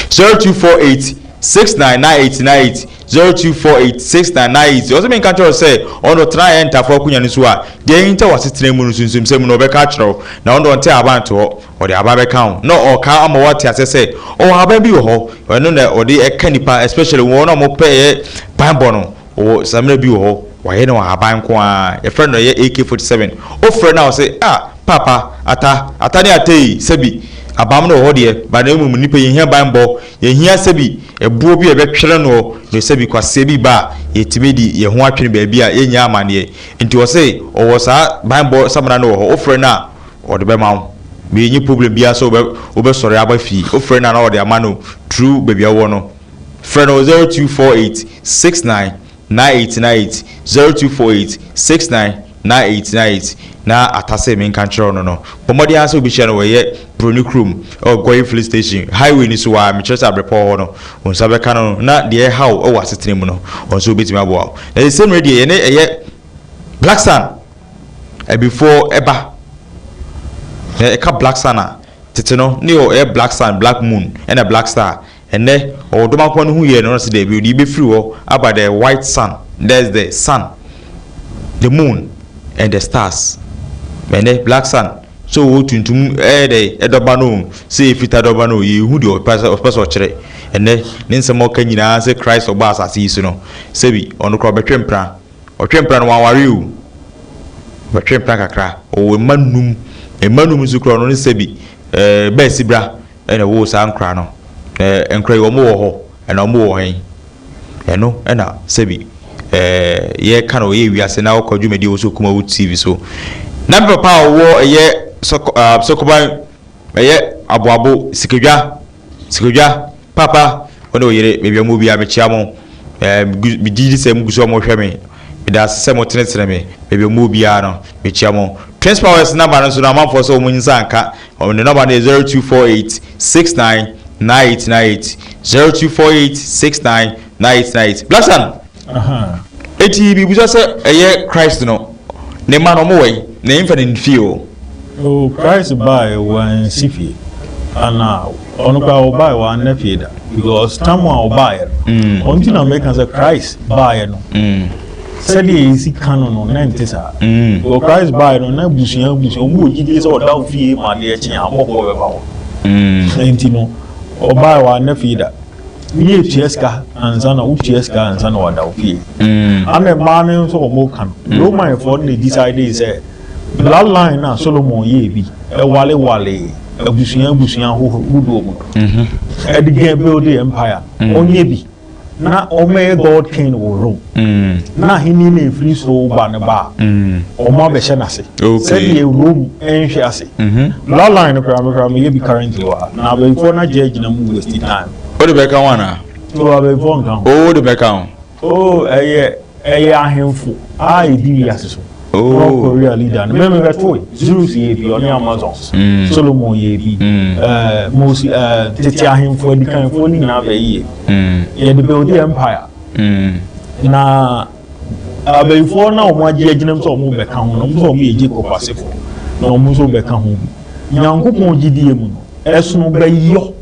0248 699898. 0248 6998. Ɔsɛ menka kyerɛ wo sɛ ɔno ɔtena yɛ ntafoɔ akonnwa no so a, deɛ ɛhinta wɔ asetena mu no sunsumsɛm mu no ɔbɛka akyerɛ wo, na ɔno deɛ ɔnte ahaban nto hɔ, ɔde ahaban bɛka ho na ɔka ama woate aseɛ sɛ ɔwɔ ahaban bi wɔ hɔ, ɛno na ɔde ɛka nipa, especially wɔn a wɔpɛ ɛyɛ banbɔ no. Ɔwɔ samina bi wɔ hɔ, wayɛ no ahaban nko ara, yɛfrɛ no ɛyɛ AK-47. Wofrɛ no a ɔse, ah, paapa, ata, ata ne ata yi, sɛbi, abam no wɔ hɔ deɛ, but na mmom nnipa yɛhia banbɔ, yɛhia sɛbi, ɛboɔ bi a yɛbɛtwere noɔ, na sɛbi kwaseɛ bi ba a, yɛtumi de yɛn ho atwene baabi a yɛnnya amaneɛ. Nti ɔse ɔwɔ saa banbɔ samina no wɔ hɔ, wofrɛ no a, ɔde bɛma wo. Menni problem biara sɛ wobɛ, wobɛsɔre aba fie, wofrɛ no a na ɔde ama no through baabi a wowɔ no. Frɛ no wɔ 0248 69 9898, 0248 69 9898, na Atase menka nkyerɛ wo no no. Bɔ mmɔden ara sɛ wobɛhyia no wɔ ɛyɛ Broni kurom wɔ Goye Filling Station, highway no so hɔ ara, mekyerɛ sɛ Abrepɔ hɔ no, wo nsa bɛka no na deɛ ɛreha wo wɔ asetena mu no, ɔno nso ɔbɛtumi aboa wo. Na the same radio yɛne ɛyɛ Black Sun Abifoɔ ɛba, na ɛka Black Sun a, tete no ne ɛyɛ Black Sun, Black Moon ɛna Black Star. Ɛnnɛ, ɔwɔ dɔm akoma no hu yɛ no na ɔse daabi, ɔde yi bɛfiri hɔ aba the white sun, that's the sun, the moon and the stars. Ɛnnɛ, black sun, sɛ ɔwɔ tuntum ɛyɛ dɛ ɛdɔba no o, sɛ ɛyɛ fitaa dɔba no o, yɛnhu deɛ ɔpɛ sɛ ɔpɛ sɛ ɔkyerɛ. Ɛnnɛ, ne nsɛm a ɔka nyinaa sɛ Christ ɔbaa asase yi so no, sɛbi ɔno koraa ɔbɛtwe mpena. Ɔtwe mpena no wanware o, ɔbɛtwe mpena kakra, ɔwɔ mma num, mma num nso koraa ɔno ne sɛbi ɛɛ bɛɛsibra. na ɛwoo saa nkora no. Na nkora yi wɔn wɔ hɔ, ɛna wɔn wɔ hɛn. Ɛno na sɛbi ɛɛ yɛka no yɛ wiase na ɔkɔ dwumadie wɔ so Kumawu TV so. Na me papa a ɔwɔ ɛyɛ sɔkɔ ɛɛ sɔkɔban ɛyɛ aboabo sikadwa sikadwa papa ɔne ɔyere baabi a mo biara mekyia mo. Ɛɛ megye di sɛ mo gu so a mohwɛ me. Meda ase sɛ motenetene me baabi a mo biara no mekyia mo. Twins Powers namba no nso no amanfoɔ sɛ wɔn nsa nka. Ne nɔma no yɛ 0248 69 9898, 0248 69 9898. Blackson, eti biribusa sɛ ɛyɛ Christ no ne mma no ɔmo wɔ yi na yɛmfa no fie o. Oh, Christ baeɛ wansi fie ana ɔno koraa ɔbaeɛ wanna fie da because tam a ɔbaeɛ no ɔno nti na meka sɛ Christ baeɛ no Sɛdeɛ yɛsi ka no no, na ɛnte saa. Wɔ Christ baeɛ no, na abusua abusua, wɔn wɔ gyidie sɛ ɔda wo fie ma adeɛ kye a, abɔfoɔ bɛba hɔ. Nti no, ɔbaeɛ wanna fie da. Ne yɛtua sika ansa na, wotua sika ansa na wada wo fie. Ana mmaa no nso wɔn ka no, Romanfoɔ no na decide sɛ bloodline no a Solomon yɛɛ bi ɛwalewale abusua abusua ahodoɔ mu no, ɛde gɛn build empire, ɔnyɛ bi. Na wɔbɛyɛ God King wɔ Rome. Na ahenni no a ɛfiri soro ba no ba a, wɔabɛhyɛ no ase. Sɛdeɛ Rome nhwe ase. Bloodline no koraa, me koraa meyɛ bi currently wɔ ha. Na abayifoɔ no agye agyina mu waste time. Wode bɛka ho anaa? Oh, abayifoɔ nka ho. Oh, wode bɛka ho. Oh, ɛyɛ Ɛyɛ ahemfo a edi wiase so. Oh. North Korea leader no. Mɛmɛ bɛtoe. Zeus yɛ bi, ɔne Amazons. Mm. Solomon yɛ bi. Mm. Eh, Mose, eh, tete ahemfo adikanfoɔ no nyinaa bɛyɛ. Mm. Yɛde build empire. Na abayifoɔ no a wɔn agye agyinam sɛ wɔn bɛka ho no, wɔn nso wɔn yɛ Jacob asefoɔ. Na wɔn nso bɛka ho bi. Nyankopɔn gyidie mu no, ɛsono bɛyɔ.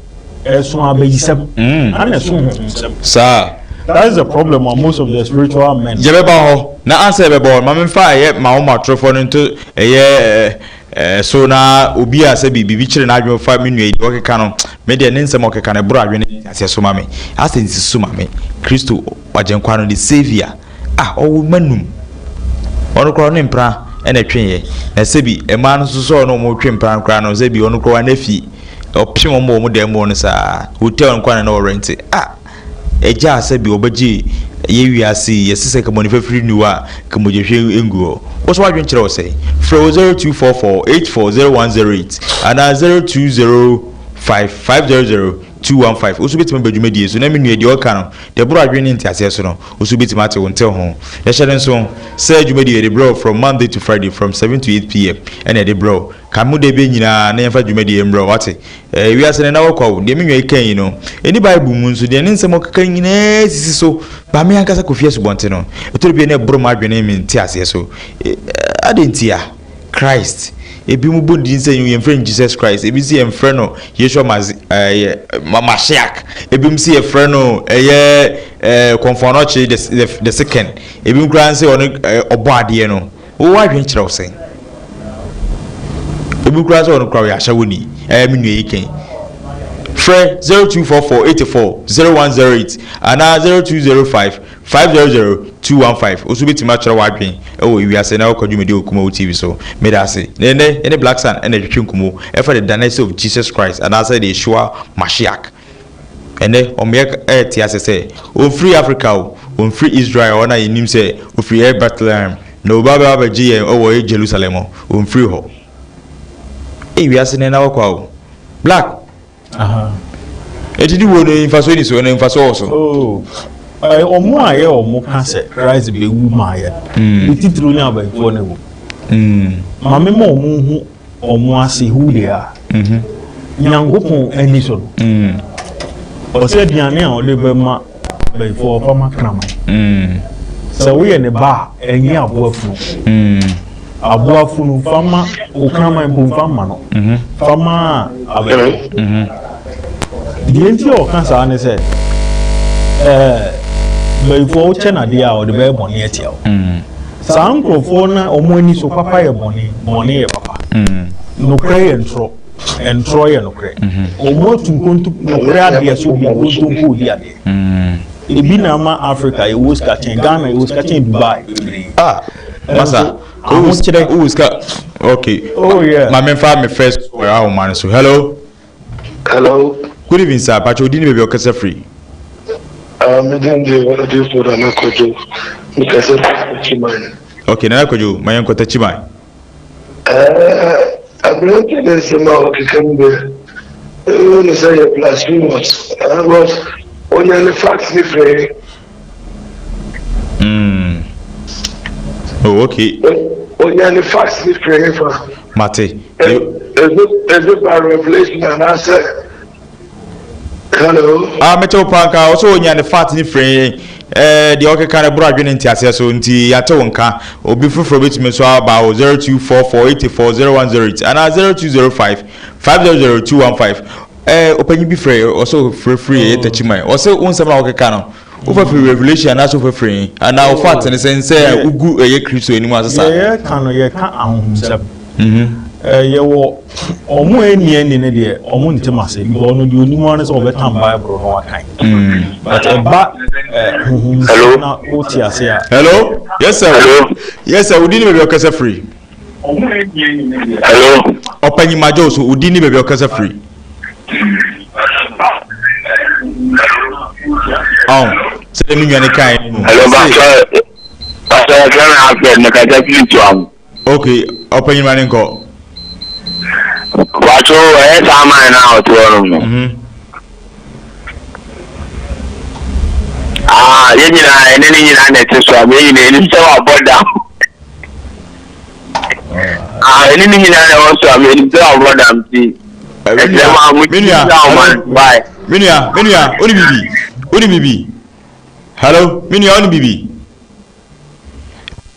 Ɛsono abayisɛm ɛna ɛsono honhomsɛm. Saa. That is the problem of most of the spiritual men. Yɛbɛba hɔ, na ansa yɛbɛba hɔ no, ma memfa ɛyɛ m'ahomatorofo no nto ɛyɛ ɛɛ so na obi a sɛbi biribi kyere n'adwene fa me nua yi deɛ ɔkeka no, me deɛ ne nsɛm a ɔkeka no ɛboro adwene ne nteaseɛ so ma me. Asɛ nsi so ma me. Kristo, Agyenkwa no, the Saviour. Ah, ɔwo mma num. Ɔno koraa ɔne mpena na ɛtweeɛ. Na sɛbi mmaa no nso sɛ ɔne wɔn retwe mpena no koraa no, sɛbi ɔno koraa wana fie. Ɔpem wɔn wɔ wɔn dan mu hɔ no saa. Hotel nkoa na na ɔrɛnte. Ah, agya a sɛbi ɔbɛgye yɛ wiase yi, yɛse sɛ nka bɔne fafiri nni hɔ a, nka mogyahwie ngu hɔ. Wo nso w'adwene kyerɛ wo sɛn? Frɛ wɔ 0244 840108 anaa 0205 500 215. Wo nso wobɛtumi aba dwumadie so na me nua deɛ ɔreka no, Deɛ ɛboro adwene ne nteaseɛ so no, wo nso wobɛtumi ate wo ntew ho. Na hyɛ no nso sɛ dwumadie yi yɛde brɛ wo from Monday to Friday from 7 to 8 pm ɛna yɛde brɛ wo. Ka me ho da biara nyinaa na yɛmfa dwumadie yi mbrɛ wo, wate? Ɛɛ, wiase no ɛna wɔ kwa o. Deɛ me nua yi ka yi no, ɛnni Bible mu nso deɛ ne nsɛm a ɔkeka nyinaa sisi so. Ba me ankasa Kofi Asubɔnten no, ɛtɔ da bi a na ɛboro m'adwene ne me nteaseɛ so. Adɛn ntia? Christ. Ebinom bɔ ne din sɛ yɛmfrɛ no Jesus Christ, ebi nso yɛmfrɛ no Yeshua Mazi ɛyɛ Mashiach, ebinom nso yɛfrɛ no ɛyɛ ɛɛ Kɔmfoanɔkye the the the second, ebinom koraa nso ɔno ɛɛ ɔbɔ adeɛ no. Wo adwene kyerɛ wo sɛn? Ebi koraa sɛ ɔno koraa ɔyɛ ahyɛwoni, ɛyɛ me nua yi kɛn. Frɛ 0244 84 0108 anaa 0205 500 215 Wo nso wobɛtumi akyerɛ w'adwene wɔ ewiase na wokɔ dwumadie wɔ Kumawu TV so. Meda ase. Na ɛnnɛ, yɛne Black Sun na ɛtwetwe nkɔmmɔ ɛfa the Dynasty of Jesus Christ anaasɛ the Yeshua Mashiach. Ɛnnɛ, wɔyɛ ɛte ase sɛ ɔmfiri Africa o, ɔmfiri Israel hɔ na yɛnim sɛ ɔfiri ɛyɛ Bethlehem na ɔba bɛba abɛgye yɛn wɔ ɛyɛ Jerusalem hɔ, ɔmfiri hɔ. Ei wiase no ɛna hɔ kwa o. Black. Eti di wo no mfaso ni so na mfaso wɔ so. Oh, wɔn a yɛ wɔn ka sɛ Christ bɛwu maa yɛ no, ne titiriw ne abayifoɔ no wu. Maame ma wɔn hu wɔn ase who they are. Nyankopɔn ani so no, ɔsɛ aduane a ɔde bɛma bayifoɔ ɔfa ma kraman. Sɛ woyɛ ne ba a, ɛnyɛ aboa funu. Aboa funu fa ma wo kraman mpo mfa mma no. Fa ma abayifoɔ. Deɛ nti a ɔka saa ne sɛ, ɛɛ bayifoɔ wokyɛ no adeɛ a ɔde bɛyɛ bɔne atia wo. Saa nkurɔfoɔ no a wɔn ani so papa yɛ bɔne, bɔne yɛ papa. Nokorɛ yɛ ntorɔ, ntorɔ yɛ nokorɛ. Wɔn atu nkonto nokorɛ adeɛ so de nkontompo redi adeɛ. Ebi na ama Africa yɛwɔ sika kyɛn Ghana, yɛwɔ sika kyɛn Dubai bebree. Ah, masa, Ahokyerɛ. wowɔ sika, okay. Oh yeah. Ma memfa me first wɔ ahoma no so. Hello. Hello. Good evening sir, pakyɛ wo din ne baabi a wokasa firi? Uh, me din de Odifo Nana Kwadwo. Mekasa firi Takyiman. Okay, Nana Kwadwo, ma yɛnkɔ Takyiman. Uh, aberante ne nsɛm a ɔkeka mu deɛ, ɛwɔ ne sɛ yɛ blasphemous. Uh, but onya ne facts ne firi. Oh, okay. Onya ne facts ne firi fa. Mate. Is it, is it by revelation anaasɛ hello. Ah, mete wo paa nka ɔsɛ onya ne fat ne firi ɛɛ deɛ ɔkeka no boro adwene nteaseɛ so nti yɛate wo nka obi foforɔ bɛtumi nso aba wo 0244840108 anaa 0205 500215 ɛɛ ɔpanyin bi frɛ ɔsɛ ɔfrɛfiri ɛyɛ takyiman ɔsɛ wo nsɛm na ɔkeka no wofa firi revelation anaasɛ wofa firi anaa wo fat ne sɛ nsɛ wogu ɛyɛ kristo anim asesa Yɛyɛ ka no yɛka ahohomsɛm. Yɛwɔ ɔmo a ɛnni ɛnni no deɛ ɔmo nte m'ase because ɔno deɛ onim ara ne sɛ ɔbɛtam Bible no wakan. But ɛba honhomsɛm na wote ase a. Hello, yes sir. Hello. Yes sir, wodi ne baabi a ɔkasa firi. Hello. Ɔpanyin Madwo so wodi ne baabi a ɔkasa firi. Ɔn, sɛdeɛ me nua ne kae no. Hello, pastor. Pastor, yɛfrɛ me Alfred, mekasa firi Tuam. Ok, ɔpanyin ma ne nkɔ. Wato ɛyɛ saa man no a ɔte hɔ nom no. Mhm. Ah, yɛn nyinaa ɛne ne nyinaa na ɛte so a yɛn nyinaa ɛnim sɛ wabɔ dam. Ah, ɛne ne nyinaa na ɛwɔ so a yɛnim sɛ wabɔ dam ti. Ɛsɛ ma mo ti Menua, sɛ ɔman bye. menua, menua, wone bibi, wone bibi. Hello, menua, wone bibi.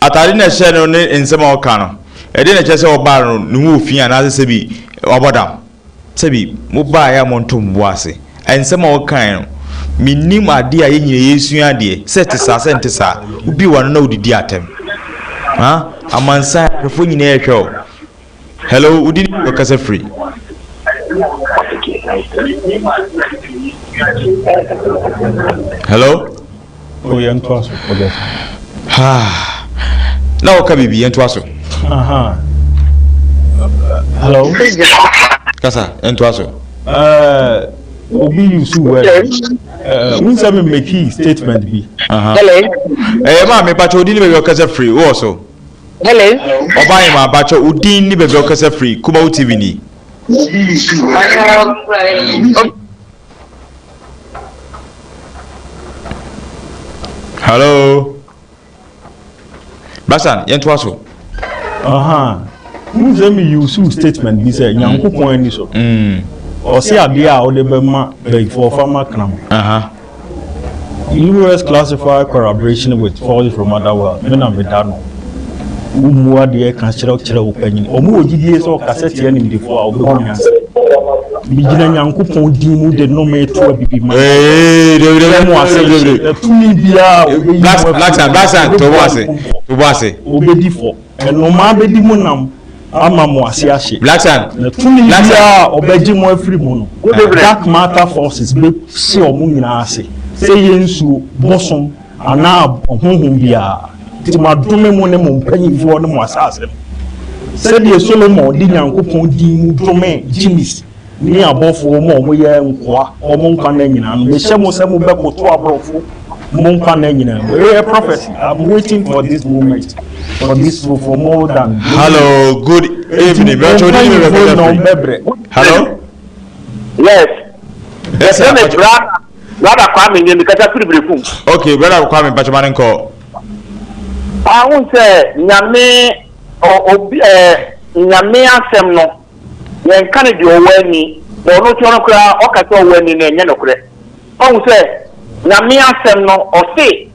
Atade na ɛhyɛ no ne nsɛm a ɔka no, ɛdeɛn na ɛkyerɛ sɛ ɔbaa no ne ho wɔ fi anaasɛ sɛbi wabɔ dam? Sɛbi mobaeɛ a monto mo bo ase. Nsɛm a ɔkaeɛ no, mennim adeɛ a yɛn nyinaa yɛresua adeɛ, sɛ ɛte saa sɛ ɛnte saa. Wobue w'ano na wodidi atɛm. Ha? Amansan ahwɛfoɔ nyinaa rehwɛ wo. Hello, wo din ne ɔkasa firi? Hello? Oh, yɛn to aso. Okay. Ha. Na wɔka biribi, yɛn to aso. Aha. Hello. Kasa, yɛn to aso. Obi use word. N sɛ mi make statement bi. Hello. Ɛyɛ maa mi pakyɛ odi ni baabi ɔkasa firi, wɔ so. Hello. Ɔbaa yɛ maa pakyɛ odin ni baabi ɔkasa firi, Kumawu TV ni. Hello. Basan, yɛn to aso. N sɛ mi use statement bi sɛ Nyankopɔn ani so. Ɔsi adeɛ a ɔde bɛma bɛyifoɔ fa ma kram. US classify corroboration with forces from other world. Me na me da no. Wommua deɛ ɛka kyerɛkyerɛ wo panyin. Wɔn wɔ gyidie sɛ ɔkasa tia nimdefoɔ a ɔbɛhu nyansa. Megyina Nyankopɔn din mu de nnome to Abibiman. Ee, dabi dabi Hyɛ mo ase dabi dabi. Na tumi biara a ɔbɛyi mo Black afiri Black Sun Black Sun to bo ase to bo ase. Ɔbɛdi fɔ. Nnomaa bɛdi mo nam ama mo ase ahye. Black Sun Na tumi Black Sun. biara a ɔbɛgye mo afiri mu no, dark matter forces bɛhye wɔn nyinaa ase, sɛ ɛyɛ nsuo, bosom, anaa honhom biara. Nti madome mo ne mo mpanimfoɔ ne mo asase no, sɛdeɛ Solomon de Nyankopɔn din mu domee Genies ne abɔfoɔ ma wɔyɛɛ nkoa wɔn nkwa nna nyinaa no. Mehyɛ mo sɛ mobɛkoto aborɔfo mo nkwa nna nyinaa mu. Ɛyɛ prophecy. I'm waiting for this moment, for this for more than. Hello, good evening. Nti mo mpanimfoɔ nyinaa wɔbɛbrɛ. Hello. Yes. Yes, sir. Yɛfrɛ me brother brother Kwame nie mekasa firi Berekum. Okay, brother Kwame mpakyɛ ma ne nkɔ. Ah, wohu sɛ Nyame ɔ obi ɛɛ Nyame asɛm no yɛnka no deɛ ɔwɔ ani na ɔno nso ɔno koraa ɔka sɛ ɔwɔ ani no ɛnyɛ nokorɛ. Wahu sɛ Nyame asɛm no ɔse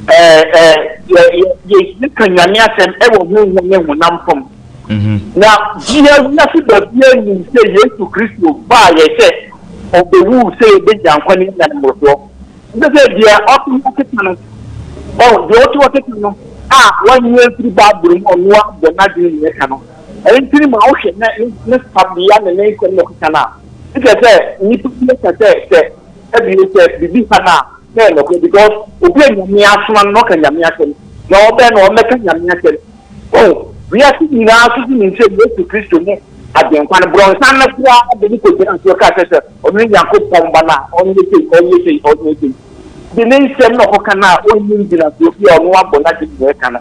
ɛɛ ɛɛ yɛ yɛ yɛ yɛka Nyame asɛm ɛwɔ honhom ne honam fam. Na bia wiase baabia nim sɛ Yesu Kristo baa yɛ sɛ ɔbɛwuu sɛ yɛbɛnya nkwa ne anya no mmorosoɔ. Ɛsɛ sɛ deɛ ɔte hɔ keka no, ɔho, deɛ ɔte hɔ keka no a wanyɛ mfiri Bible mu ɔno abɔ n'adwene na ɛka no. Ɛno nti no ma wohwɛ ne ne sabea ne ne nsɛm na ɔkeka no a, ɛkyerɛ sɛ nnipa bi ka sɛ sɛ ɛbi sɛ biribi ha no a na ɛyɛ nokorɛ because obi a Nyame asoma no na ɔka Nyame asɛm na ɔbɛn no ɔmmɛka Nyame asɛm. Oh, wiase nyinaa nso nim sɛ Yesu Kristo ne Agyenkwa no. Borɔnsan no koraa de no kɔgyinaa so kaa sɛ sɛ ɔno ne Nyankopɔn Ba no a, ɔnyɛ sei, ɔnyɛ sei, ɔnyɛ sei. De ne nsɛm na ɔkɔka no a ɔnni ngyinasoɔ bi a ɔno abɔ n'adwene na ɛka no.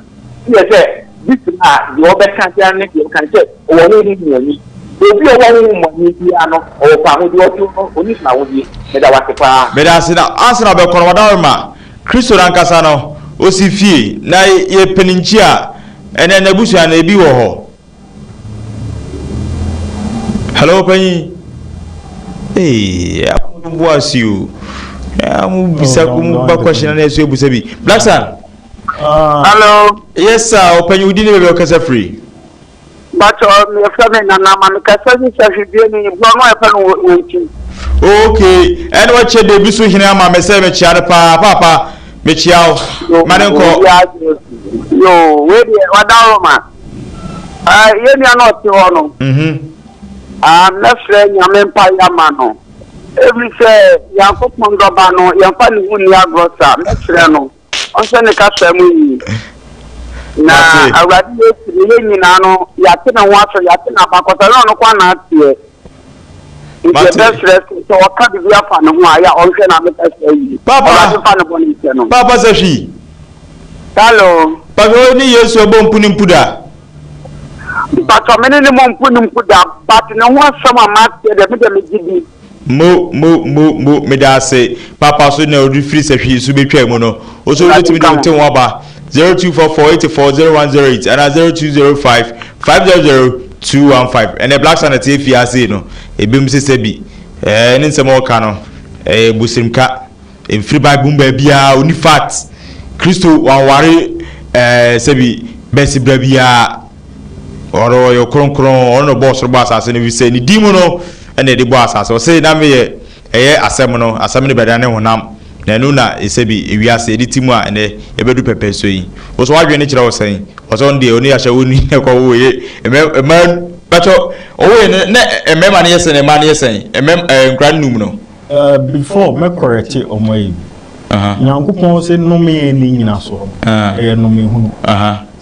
Yɛ sɛ bi saa a, deɛ ɔbɛka biara ne deɛ ɔka no sɛ ɔwɔ honhom mu ani. Obi a ɔwɔ honhom mu ani biara no, ɔwɔ fawohodie, ɔte no, ɔnni fawohodie. Meda wo ase paa. Meda ase na ansa na ɔbɛkɔ no, wadaworoma Kristo no ankasa no, osi fie, na yɛpɛ ne nkyi a, ɛnɛ n'abusua no, ebi wɔ hɔ. Hello, panyin. Ee, mo bo ase o. Mo bisa ko mo ba question na ɛso ebusa bi. Black Star. Hello. Yes sir, ɔpanyin wo din ne baabi a ɔkasa firi. Bàtɔ mefrɛ me Nana ma mekasa fi sahwibie ni borɔno a yɛfrɛ no Wɔnkyi. Okay, ɛna wakyɛ Dabi so hene ama me sɛ mekyea no paa paapa mekyea wo ma ne nkɔ. Yoo, wei deɛ wadaworo ma. Yɛn nua no ɔte hɔ no. Mhm. Ah, mɛfrɛ Nyame mpaeɛ ama no. Ɛfiri sɛ Nyankopɔn dɔba no, yɛmfa ne ho nni agorɔ saa. Mɛsrɛ no. Ɔnhyɛ ne kasa mu yie. Na Awurade Yesu no, yɛn nyinaa no, yɛate ne ho asɛm, yɛate n'abakɔsɛm, na ɔno nko ara na ateɛ. Nti yɛbɛsrɛ sɛ, sɛ ɔka biribi afa ne ho a, yɛ a ɔnhwɛ n'ano kasa yie. Papa, Awurade mfa ne bɔne nkyɛ no. Papa Sahwi. Hello. Papa, wo ne Yesu ɛbɔ mpu ne mpu da? Mpatsɔ, me ne ne mɔ mpu ne mpu da, but ne ho asɛm a mateɛ deɛ, me deɛ megye di. Mo mo mo mo meda ase papa so na ɔde firi sahwi so bɛtwaa mu no wo so wobɛtumi de wo te ho aba 0244 84 0108 anaa 0205 500 215 ɛnɛ Black Sun ɛte afie ase no ebinom sɛ sɛ bi ɛɛ ne nsɛm a ɔka no ɛyɛ busirimka mfiri Bible mu baabiara ɔni fact Kristo wanware ɛɛ sɛbi bɛsi bra biara Ɔno ɔyɛ kronkron, ɔno na ɔbɔɔ soro bɔɔ asase no, efisɛ ne din mu no na yɛde bɔɔ asase. Ɔse na meyɛ ɛyɛ asɛm no, asɛm no bɛdane honam, na ɛno na sɛbi ewiase yɛde te mu a ɛnɛ yɛbɛdu pɛpɛɛsɔ yi. Wo so w'adwene kyerɛ wo sɛn? Ɔsɛ ɔno deɛ ɔne ahyɛ ɔni na ɛkɔ wo yɛ mɛ mmaa bɛtɔ ɔwɔ yɛ no na mmarima no yɛ sɛn mmaa no yɛ sɛn mmɛm ɛɛ nkura no num no. Uh, before mɛ correcte ɔmo ayi bi. Nyankopɔn se nnome yɛn nni nyinasoɔ no, ɛyɛ nnome hunu.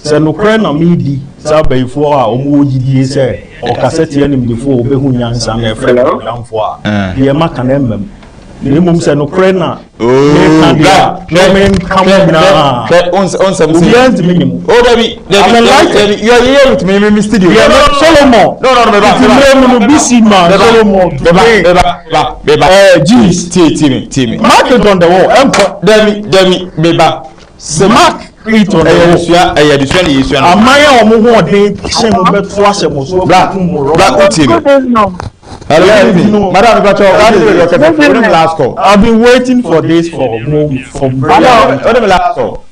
Sɛ nokorɛ na meredi sɛ abayifoɔ a wɔwɔ gyidie sɛ ɔkasa tia animdefoɔ a wɔbɛhu nyansa na ɛfrɛ me ɔdamfoɔ a, deɛ maka no ɛmma mu. Na mmom sɛ nokorɛ na mereka deɛ a, na menka mo nyinaa. Obiara ntumi nye mo. I'm enlightened. Deɛ me Solomon, tete mmerɛ mu no, BC man Solomon today, eh, Jews. Mark it on the wall, ɛnkɔ. Mark it on the Ɛyɛ wall. adesua, ɛyɛ adesua na yɛsua no. Aman a wɔn ho ɔden hyɛn mo bɛto ahyɛ mo so Bra, akunkum mo bra, rɔba. wotie me. Good evening. Hello, Yeah, good evening. no. Madam, Mepakyɛ, Good wo ne evening. me Good last call. I've been waiting for this for mo for very Hello. long Wo ne time. me last call.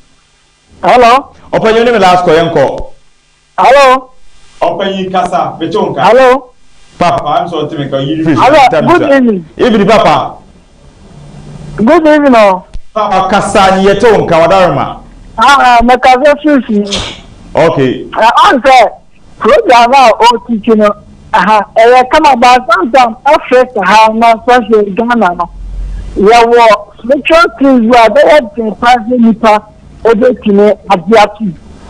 Hello. Ɔpanyin, wo ne me last call, yɛnkɔ. Hello. Ɔpanyin kasa, mete wo nka. Hello. Papa, I'm sorry, timi ka yiri firi. Hello, good evening. Evening, papa. Good evening. Oh. Papa kasa ni yɛte wo nka wadaroma. Ah, mekasa firi. Okay. On sɛ program a ɔtiki no, aha, ɛyɛ kama ba sometimes Africa ha na especially Ghana no, yɛwɔ spiritual things bi a bɛyɛ den paa sɛ nipa ebetumi agye ato.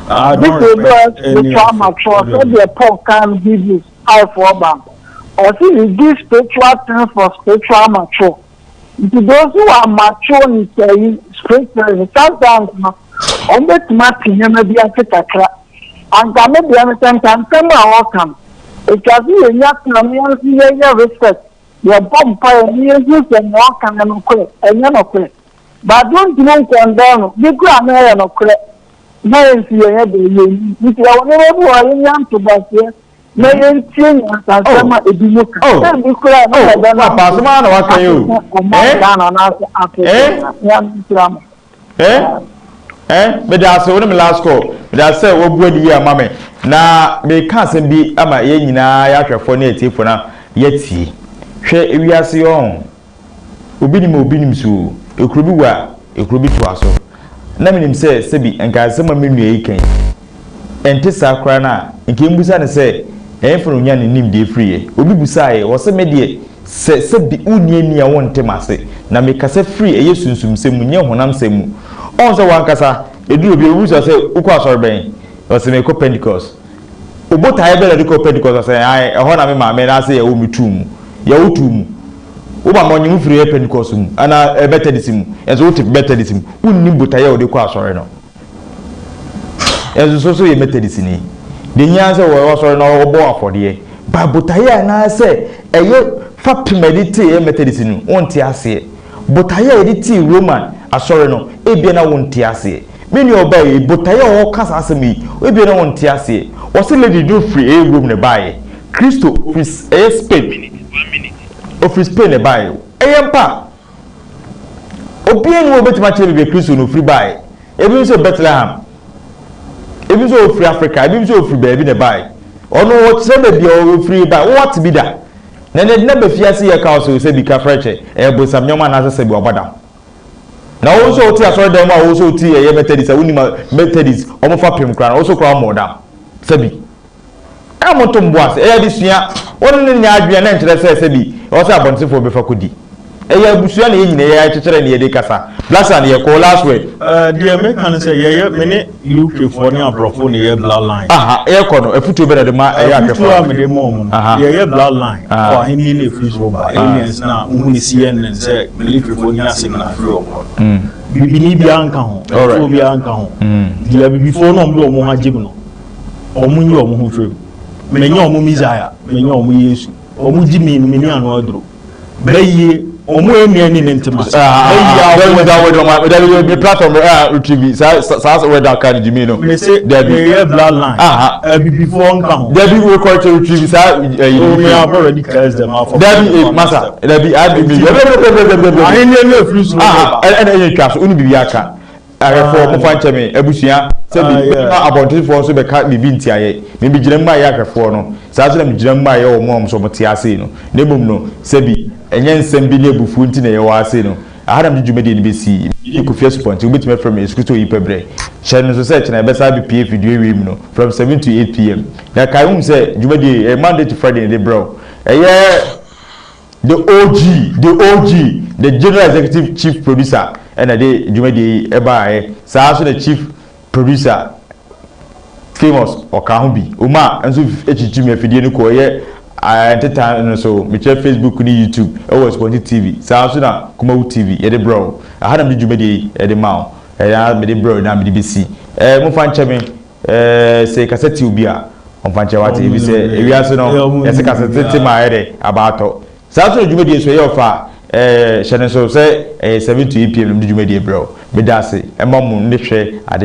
This is the spiritual mature sɛdeɛ Paul kan Hebrews 5 ba. Ɔsi we give spiritual things for spiritual mature. Nti those who are mature in sɛ spiritually, sometimes no, wɔn bɛtumi ate nneɛma bi ase kakra. Anka me deɛ no sɛ nka nsɛm a wɔka no, etwa so yɛ nya tena no, yɛn nso yɛyɛ research, yɛbɔ mpaeɛ ne yɛhu sɛ nea ɔka no nokorɛ ɛnyɛ nokorɛ. Baado ntumi nkɔndɔn no bi kura na ɛyɛ nokorɛ na yɛn nso yɛnyɛ deɛ yɛn nti yɛwɔ nneɛma bi wɔ hɔ yɛnya ntoboaseɛ na yɛntie nyansasɛm a ebi mu ka sɛ bi kura na yɛbɛ na papa asɛm a na waka yi o. Ɔman Ghana anaasɛ Africa yɛn nhyira mo. Mede ase wo ne me last call. Mede ase sɛ wabu adi yi ama me na meka asɛm bi ama yɛn nyinaa, yɛahwɛfoɔ ne atiefoɔ na yɛatie. Hwɛ, ewiase yɛ ɔho obi nim, obi nim so ekuro bi wɔ a ekuro bi toa so na menim sɛ sɛbi nka asɛm a me nua yi kan ɛnte saa koraa no a, nka mbusa ne sɛ ɛyɛmfa na onya ne nimdeɛ firiɛ. Obi busaeɛ wɔ sɛ me deɛ sɛ sɛbi wonni ani a wonte m'ase na mekasa firi ɛyɛ sunsumsɛm mu, nyɛ honamsɛm mu. Ɔn sɛ wankasa ɛduru obi obi busa sɛ wokɔ asɔre bɛn, ɔsɛ mekɔ Pentecost. Obotaeɛ bɛn na de kɔ Pentecost? Ɔsɛ ae, ɛhɔ na me maame na ase yɛwɔ me tuu mu, yɛwo tuu mu. Wo maame ɔnye wo firi ɛyɛ Pentecost mu anaa Methodist mu, ɛnso wote Methodist mu, wonnim botaeɛ a wode kɔ asɔre no. Ɛnso so so yɛ Methodist ni deɛ nyinaa sɛ wɔwɔ asɔre na wɔbɔ afɔdeɛ ba botaeɛ anaasɛ ɛyɛ fapem a yɛde tee ɛyɛ Methodist no, wonte aseɛ. Botaeɛ a yɛde tee Roman asɔre no, ebia na wonte aseɛ. Me nua ɔbaa yi, botaeɛ a ɔka saa asɛm yi, ebia na wonte aseɛ. Wɔsi lady no firi ɛyɛ Rome na ɛbaeɛ, Kristo firi ɛyɛ Spain, ofiri Spain na ɛbaeɛ. Ɛyɛ mpa obiara ni wɔ obetumi akyerɛ baabi a Kristo no ofiri baeɛ. Ebi nso Bethlehem, ebi nso ofiri Africa, ebi nso ofiri baabi na ɛbaeɛ. Ɔno ɔkyerɛ baabi a ofiri baeɛ, wɔwɔ bi da na ne na bɛfi ase yɛ ka ɔsɛ sɛ bi ka frɛkyɛ ɛyɛ bonsam nyɔma anaasɛ sɛ bi wabɔ dam. Na wɔn nso wote asɔre dan mu a, wɔn nso wote ɛyɛ Methodist a, wonim Methodist wɔn fa pem koraa na wɔn nso koraa wɔn dam sɛbi ɛna mo to mbo ase. Ɛyɛ adesua, wɔn ne nyɛ adwene na nkyerɛ sɛ sɛbi ɛwɔ sɛ abɔntenfoɔ bɛfa kɔdi. Ɛyɛ abusua na yɛn nyinaa yɛ akyekyerɛ ne yɛde kasa blasa ne yɛ kɔ last word. Deɛ meka no sɛ yɛyɛ me ne UK foɔ ne aborɔfo ne yɛ bloodline. Aha, yɛkɔ no, afutuo bɛ na de ma ɛyɛ ahwɛfoɔ? Afutuo a mede ma ɔmo no, yɛyɛ bloodline for ahenni no efiri soro ba, aliens na wohu ne CNN sɛ military foɔ nya signal firi ɔmo hɔ no. Bibini biara nka ho, ɛtuo biara nka ho. Deɛ abibifoɔ no ɔmo de ɔmo ho agye mu no, ɔmo nyi ɔmo ho firi mu. Menyɛ ɔmo Messiah, menyɛ ɔmo Yesu. Ɔmo gye mi no, me ni ano aduro. Bɛyie ɔmo emi ani ne ntoma ase. Bɛyie awo. Dabi, dabi, platform retrieve saa saa word aka ne gyimi no. Mese meyɛ bloodline. Abibifoɔ nka ho. Dabi, record retrieve saa ɛyi. Oh, me have already cursed them out for. Dabi, masa, dabi, adi mi. Dabi, dabi, dabi, dabi. Ahenni no efiri soro. Ɛna ɛyɛ twa so, woni bibi aka. Ahwɛfoɔ, mofa nkyɛ me, abusua, sɛbi mma abɔntenfoɔ nso bɛka biribi ntiayɛ. Mimi gyina mu a ɛyɛ ahwɛfoɔ no, saa nso na megyina mu a ɛyɛ wɔn a wɔn nso wɔte ase no. Na mmom no, sɛbi ɛnyɛ nsɛm bi ne abufuo nti na yɛwɔ ase no. Aha na mede dwumadie no bɛsi. Mede Kofi Asupɔnten, wobɛtumi afrɛ me Yesu Kristo Oyi Pɛbrɛ. Hyɛ no nso sɛ kyena yɛbɛsan abɛpue afidie wei mu no from 7 to 8 pm. Na kae wohu sɛ dwumadie yi, ɛyɛ Monday to Friday na yɛde brɛ wo. Ɛyɛ the OG, the OG, the General Executive Chief Producer ɛna de dwumadie yi ɛbaeɛ. Saa nso na Chief Producer Famous ɔka ho bi. Oma nso akyikyi mi afidie no kɔ ɛyɛ ntetan no so, mekyerɛ Facebook ne YouTube ɛwɔ Asupɔnten TV. Saa nso na Kumawu TV yɛde brɛ wo. Aha na mede dwumadie yi ɛde ma wo. Ɛyɛ mede brɛ wo na mede bɛsi. Momfa nkyɛ me sɛ kasa ti obi a ɔmfa nkyɛ wate, ebi sɛ ewiase no yɛsɛ kasa tete ma ayɛ dɛ abaatɔ. Saa nso na dwumadie so ɛyɛ ɔfa a, hyɛ no nso sɛ ɛyɛ 7 to 8 pm na mede dwumadie brɛ wo. Meda ase ɛma mo ne hwɛ ade.